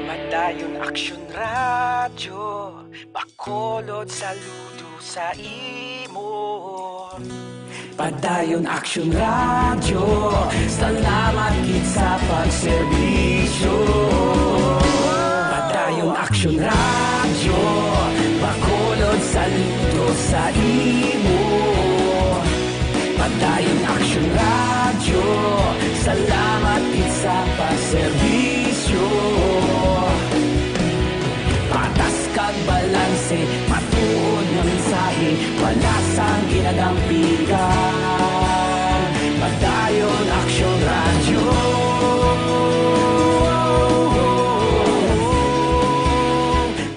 Padayon Aksyon Radyo, Bacolod, saludo sa imo. Padayon Aksyon Radyo, salamat gid sa pagserbisyo. Padayon Aksyon Radyo, Bacolod, saludo sa imo. Padayon Aksyon Radyo, salamat gid sa pagserbisyo. Patas kag balanse, matuod nga mensahe, wala sang ginadampigan. Padayon Aksyon Radyo.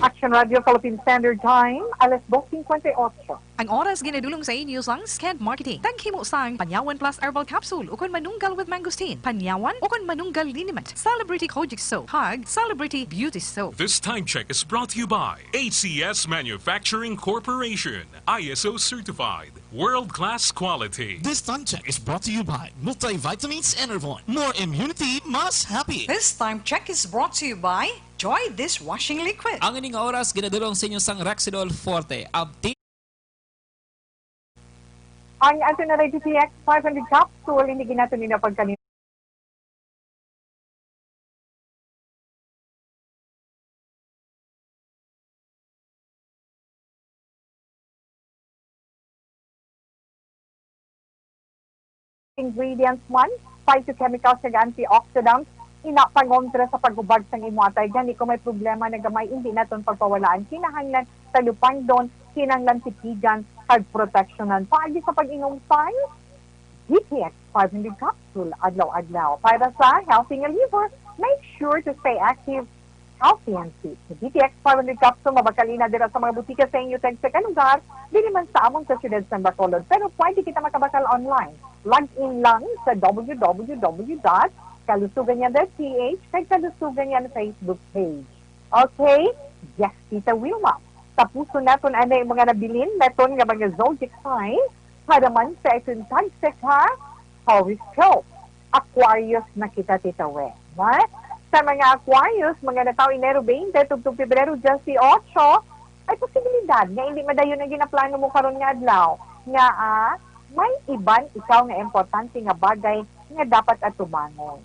Action Radio Philippine Standard Time, alas dos cincuenta y ocho. Ang oras ginadulong sa inyo sang Sked Marketing. Taghimo sang Panyawan Plus Herbal Capsule ukon Manunggal with Mangosteen, Panyawan ukon Manunggal Liniment, Celebrity Kojic Soap, kag Celebrity Beauty Soap. This time check is brought to you by A C S Manufacturing Corporation, I S O certified, world-class quality. This time check is brought to you by Multivitamins Enervon. More immunity, mas happy. This time check is brought to you by Joy Dishwashing Liquid. Ang ini nga oras ginadulong sa inyo sang Rexidol Forte. Abti Ang Antonary D T X five hundred capsule, hindi ginato nila pagkanin. Ingredients man, phytochemicals kag antioxidants, ina pangontra sa paghubag sang imo atay. Gani, kung may problema na gamay, hindi naton pagpawalaan. Kinahanglan talupangdon, kinahanglan tipigan, kag proteksyonan. Paagi sa pag-inom sang D T X five hundred capsule adlaw-adlaw. Para sa healthy nga liver, make sure to stay active, healthy and fit. Sa D T X five hundred capsule, mabakal ina dira sa mga butika sa inyo tagsa ka lugar, dili man sa amon sa siyudad sa Bacolod. Pero pwede kita makabakal online. Log in lang sa W W W dot kalusugan niyan dot P H kag Kalusugan Niyan Facebook page. Okay? Yes, Tita Wilma. Tapuson naton anay mga nabilin naton nga mga zodiac sign para man sa aton tagsa ka horoscope. Aquarius na kita, Tita Wen. Ha? Sa mga Aquarius, mga natawo Enero twenty tubtob Pebrero twenty-eight, ay posibilidad nga hindi madayon ang ginaplano mo karon nga adlaw. Nga, ah, may iban ikaw nga importante nga bagay nga dapat atubangon.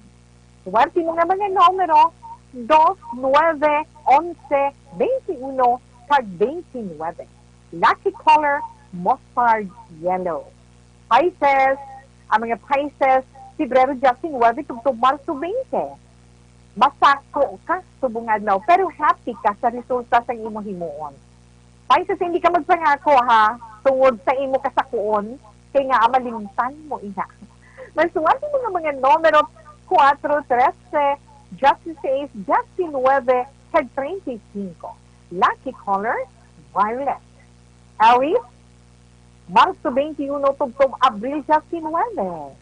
Swerte mo nga mga numero, dos, nuebe, onse, twenty-uno, kag twenty-nuebe. Lucky color, mustard yellow. Pisces, ang mga Pisces, Pebrero diyasinuwebe tubtob Marso twenty. Masako ka subong adlaw, pero happy ka sa resulta sang imo himuon. Pisces, hindi ka magpangako, ha, tungod sa imo kasakuon, Kay nga, malimtan mo ina. Masuwat mo nga mga numero kuwatro, trese, dieciséis, diecinuebe, kag treinta y cinco. Lucky color, violet. Aries, Marso twenty-uno tubtob Abril diecinuebe.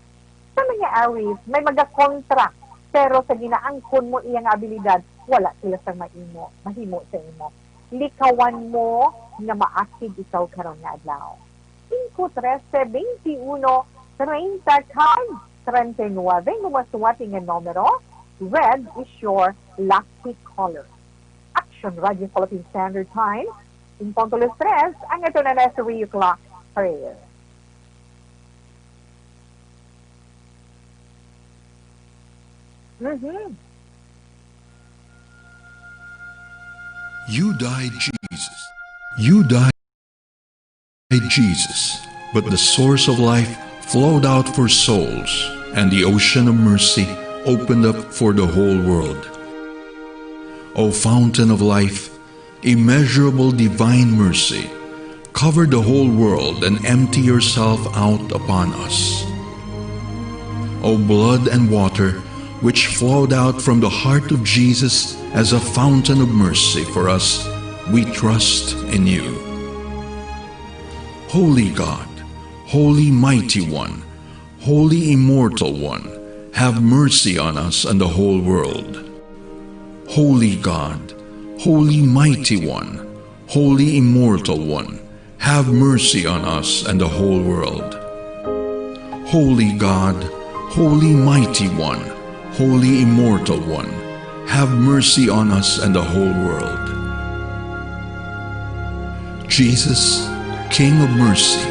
Sa mga Aries, may magakontra, pero sa ginaangkon mo iya nga abilidad, wala sila sang maimo, mahimo sa imo. Likawan mo nga maakig ikaw karon nga adlaw. Singko, trese, twenty-uno, treinta, kag treinta y nuebe, ang mga suwati nga numero, red is your lucky color. Action Radio Philippine Standard Time, in punto las tres, ang ato na na sa Rio Clock Prayer. Mhm. You died, Jesus. You died, Jesus. But the source of life flowed out for souls, and the ocean of mercy opened up for the whole world. O fountain of life, immeasurable divine mercy, cover the whole world and empty yourself out upon us. O blood and water, which flowed out from the heart of Jesus as a fountain of mercy for us, we trust in you. Holy God, Holy Mighty One, Holy Immortal One, have mercy on us and the whole world. Holy God, Holy Mighty One, Holy Immortal One, have mercy on us and the whole world. Holy God, Holy Mighty One, Holy Immortal One, have mercy on us and the whole world. Jesus, King of mercy,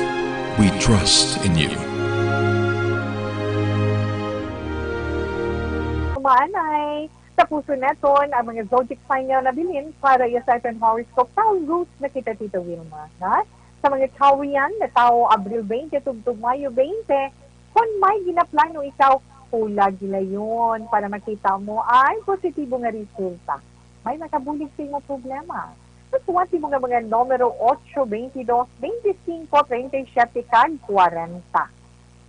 we trust in you. Maanay, tapuson naton ang mga zodiac sign nga nabilin para iya sa aton horoscope. Taurus na kita, Tita Wilma, ha? Sa mga Taurian nga tawo Abril twenty tubtob Mayo twenty, kon may ginaplano ikaw, hula gilayon para makita mo ang positibo nga resulta. May makabulig sa imo problema. Masuwat mo nga mga numero otso, twenty dos, twenty singko, treinta y siyete, kag kwarenta.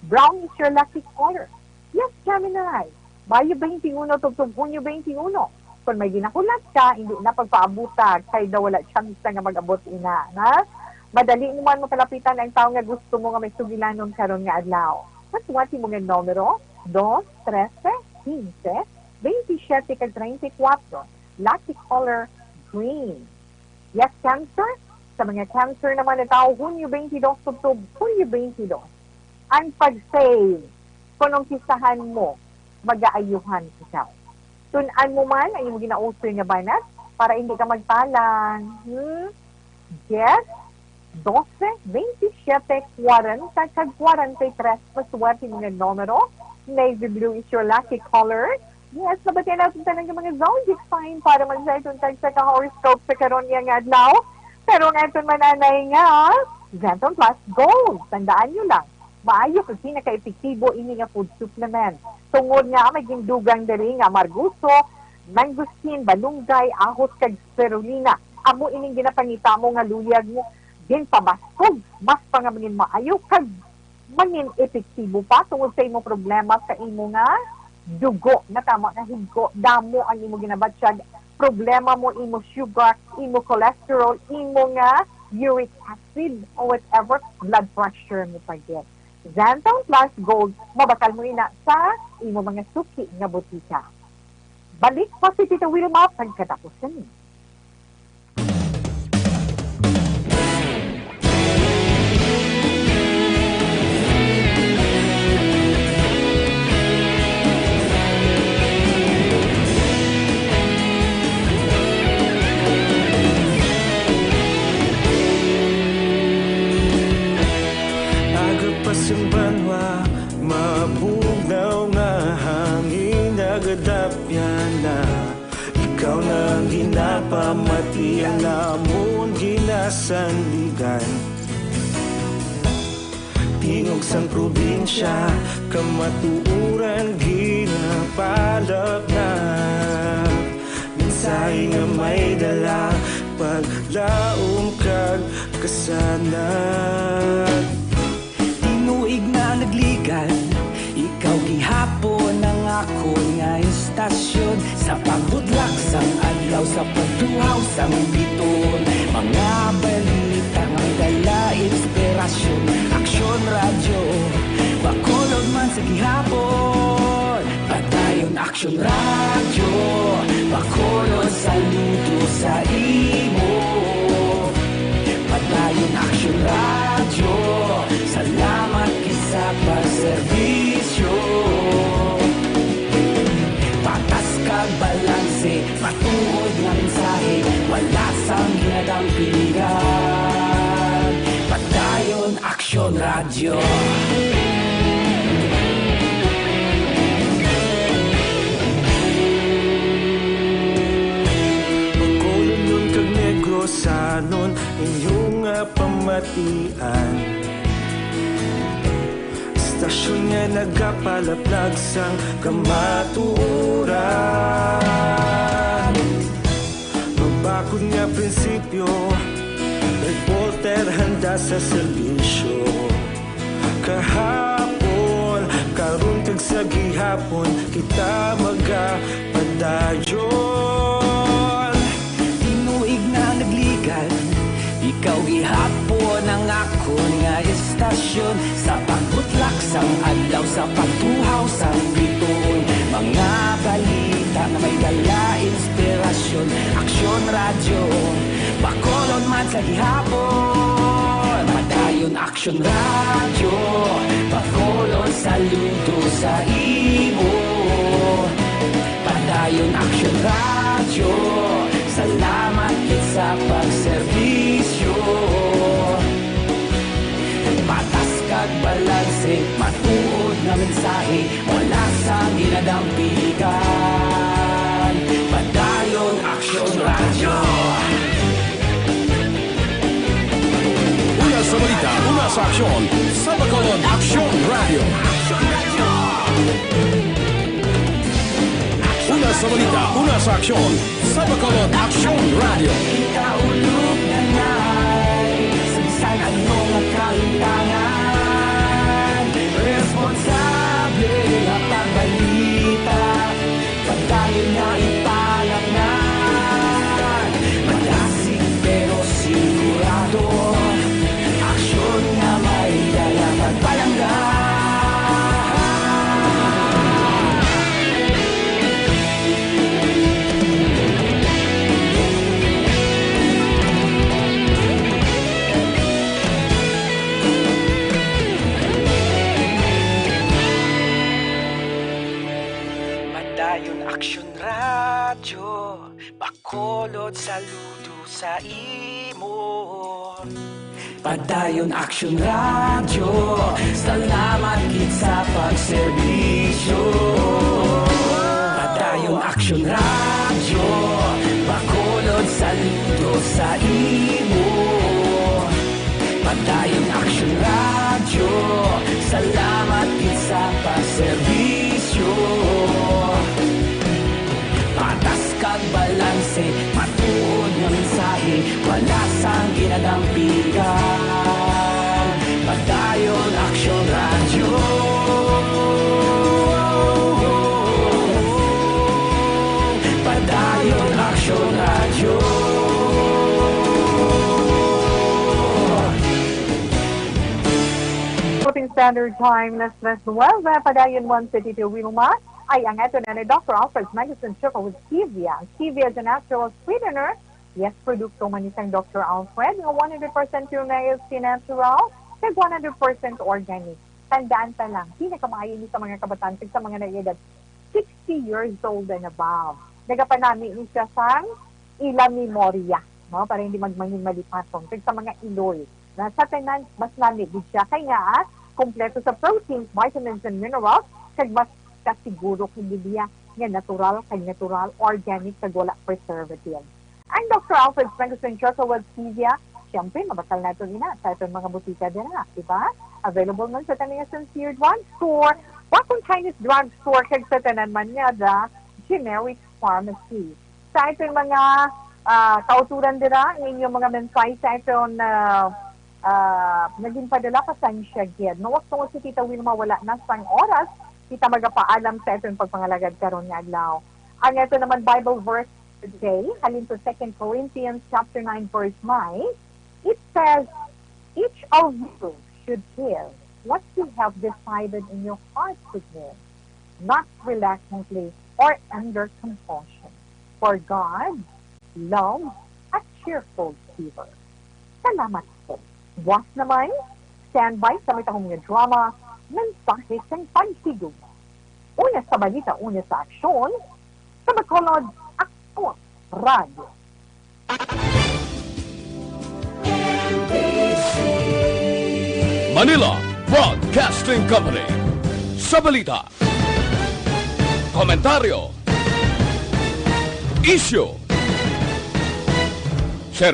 Brown is your lucky color. Yes, Gemini. Mayo twenty-uno tubtob Hunyo twenty-uno. Kon may ginahulat ka, hindi na pagpaabuta kay daw wala tsansa nga mag-abot ina, ha? Madali mo man makalapitan ang tawo nga gusto mo nga may sugilanon karon nga adlaw. Masuwat mo nga numero, dos, trese, quince, twenty-siyete, kag treinta y kuwatro. Lucky color, green. Yes, Cancer. Sa mga Cancer naman nga tawo, Hunyo twenty-dos tubtob Hunyo twenty-dos. Ang pag-save, kon umpisahan mo, magaayuhan ikaw. Tun-an mo man ang imong ginausoy nga banat para hindi ka magpalang. Hmm? Yes. Dose, twenty-siyete, kwarenta, kag kwarenta y tres. Masuwerte mo nga numero. Navy blue is your lucky color. Yes, nabatian natin tanan nga mga zodiac sign para man sa aton tagsa ka horoscope sa karon niya nga adlaw. Pero ang aton mananay nga Zenton Plus Gold. Tandaan nyo lang, maayo kag pinaka-epektibo ini nga food supplement. Tungod nga may gindugang diri nga amargoso, mangosteen, balunggay, ahos, kag spirulina. Amo ining ginapangita mo nga luyag mo ginpabaskog, mas pa nga mangin maayo kag mangin epektibo pa tungod sa imo problema sa imo nga dugo. Natama nga higko, damo ang imo ginabatyag. Problema mo, imo sugar, imo cholesterol, imo nga uric acid, o whatever, blood pressure mo pa gid. Xanthone Plus Gold, mabakal mo ina sa imo mga suki nga butika. Balik pa si Tita Wilma pagkatapos kami. Aga pa sa banwa, mabugnaw nga hangin, nagadapyan na. Ikaw na ang ginapamati, ang amon ginasandigan. Tingog sang probinsya, kamatuoran ginapalapnap. Mensahe nga may dala, paglaom kag kasanag. Tinuod Sa pagtuhaw sang biton, mga balita nga may dala inspirasyon. Aksyon Radyo, Bacolod man sa gihapon. Padayon Aksyon Radyo, Bacolod saludo sa imo. Padayon Aksyon Radyo, salamat gid sa pagserbisyo. Patas kag balanse, matuod nga mensahe, wala sang ginadampigan. Padayon Aksyon Radyo. Bacolodnon kag Negrosanon, inyo nga pamatian. Istasyon nga nagapalaplag sang kamatuoran. Mabakod nga prinsipyo, reporter handa sa serbisyo. Kahapon, karon kag sa gihapon, kita magapadayon. Tinuig na nagligad, ikaw gihapon ang akon nga istasyon. Sa pagbutlak sang adlaw, sa pagtuhaw sang bituon, mga balita nga may dala inspirasyon. Aksyon Radyo, Bacolod man sa gihapon. Padayon Aksyon Radyo, Bacolod saludo sa imo. Padayon Aksyon Radyo, salamat gid sa pagserbisyo. Patas kag balanse, matuod nga mensahe, wala sang ginadampigan. Padayon Aksyon Radyo. Una sa balita, una sa aksyon, sa Bacolod Aksyon Radyo. Una sa balita, una sa aksyon, sa Bacolod Aksyon Radyo. Ikaulog na ngay, sa bisan ano nga kalimtangan, responsable nga pagbalita. Padayon nga ipalangnan, madasig pero sigurado. Aksyon nga may dala pagpalangga. Padayon Aksyon Radyo, Bacolod saludo sa imo. Padayon Aksyon Radyo, salamat gid sa pagserbisyo. Padayon Aksyon Radyo, Bacolod saludo sa imo. Padayon Aksyon Radyo, salamat gid sa pagserbisyo. Patas kag balanse, matuod nga mensahe, wala sang ginadampigan. Padayon Aksyon Radyo. Padayon Aksyon Radyo. Philippine Standard Time, alas tres nuwebe, padayon one thirty-two Wilma, ay ang aton ni Doctor Alfred Magazine Sugar with Stevia. Stevia is a natural sweetener. Yes, produkto man ni sang Doctor Alfred nga one hundred percent pure na natural kag one hundred percent organic. Tandaan ta lang, pinakamaayo ni sa mga kabataan kag sa mga nag-edad sixty years old and above. Nagapanami ni siya sang ila memorya, no? Para hindi magmangin malipaton. Kag sa mga iloy, na sa tanan, mas nami gid siya. Kay nga, ah, kompleto sa proteins, vitamins, and minerals, kag mas kasiguro kag gibiya nga natural kag natural, organic, kag wala preservative. Ang Doctor Alfred's Mangosteen Choco with Stevia, siyempre, mabakal nato ina sa aton mga butika dira, di ba? Available man sa tanan nga Sincere Drug Store, Bakong Chinese Drug Store, kag sa tanan man nga da generic pharmacy. Sa aton mga, ah, kauturan dira, ang inyong mga mensahe sa aton, ah, ah, naging padala, pasensya gid. Mawak tungod si Tita Wilma, wala na sang oras, kita magapaalam sa aton pagpangalagad karon nga adlaw. Ang ato naman Bible verse today, halin sa Second Corinthians chapter nine, verse nine, it says, "Each of you should give what you have decided in your heart to give, not reluctantly or under compulsion. For God loves a cheerful giver." Salamat po. Buwas naman, standby sa may tahong nga drama, mensahe sang paghigugma. Una sa balita, una sa aksyon, sa Bacolod, Aksyon Radio. Manila Broadcasting Company. Sa balita, komentaryo, isyu, serbisyo.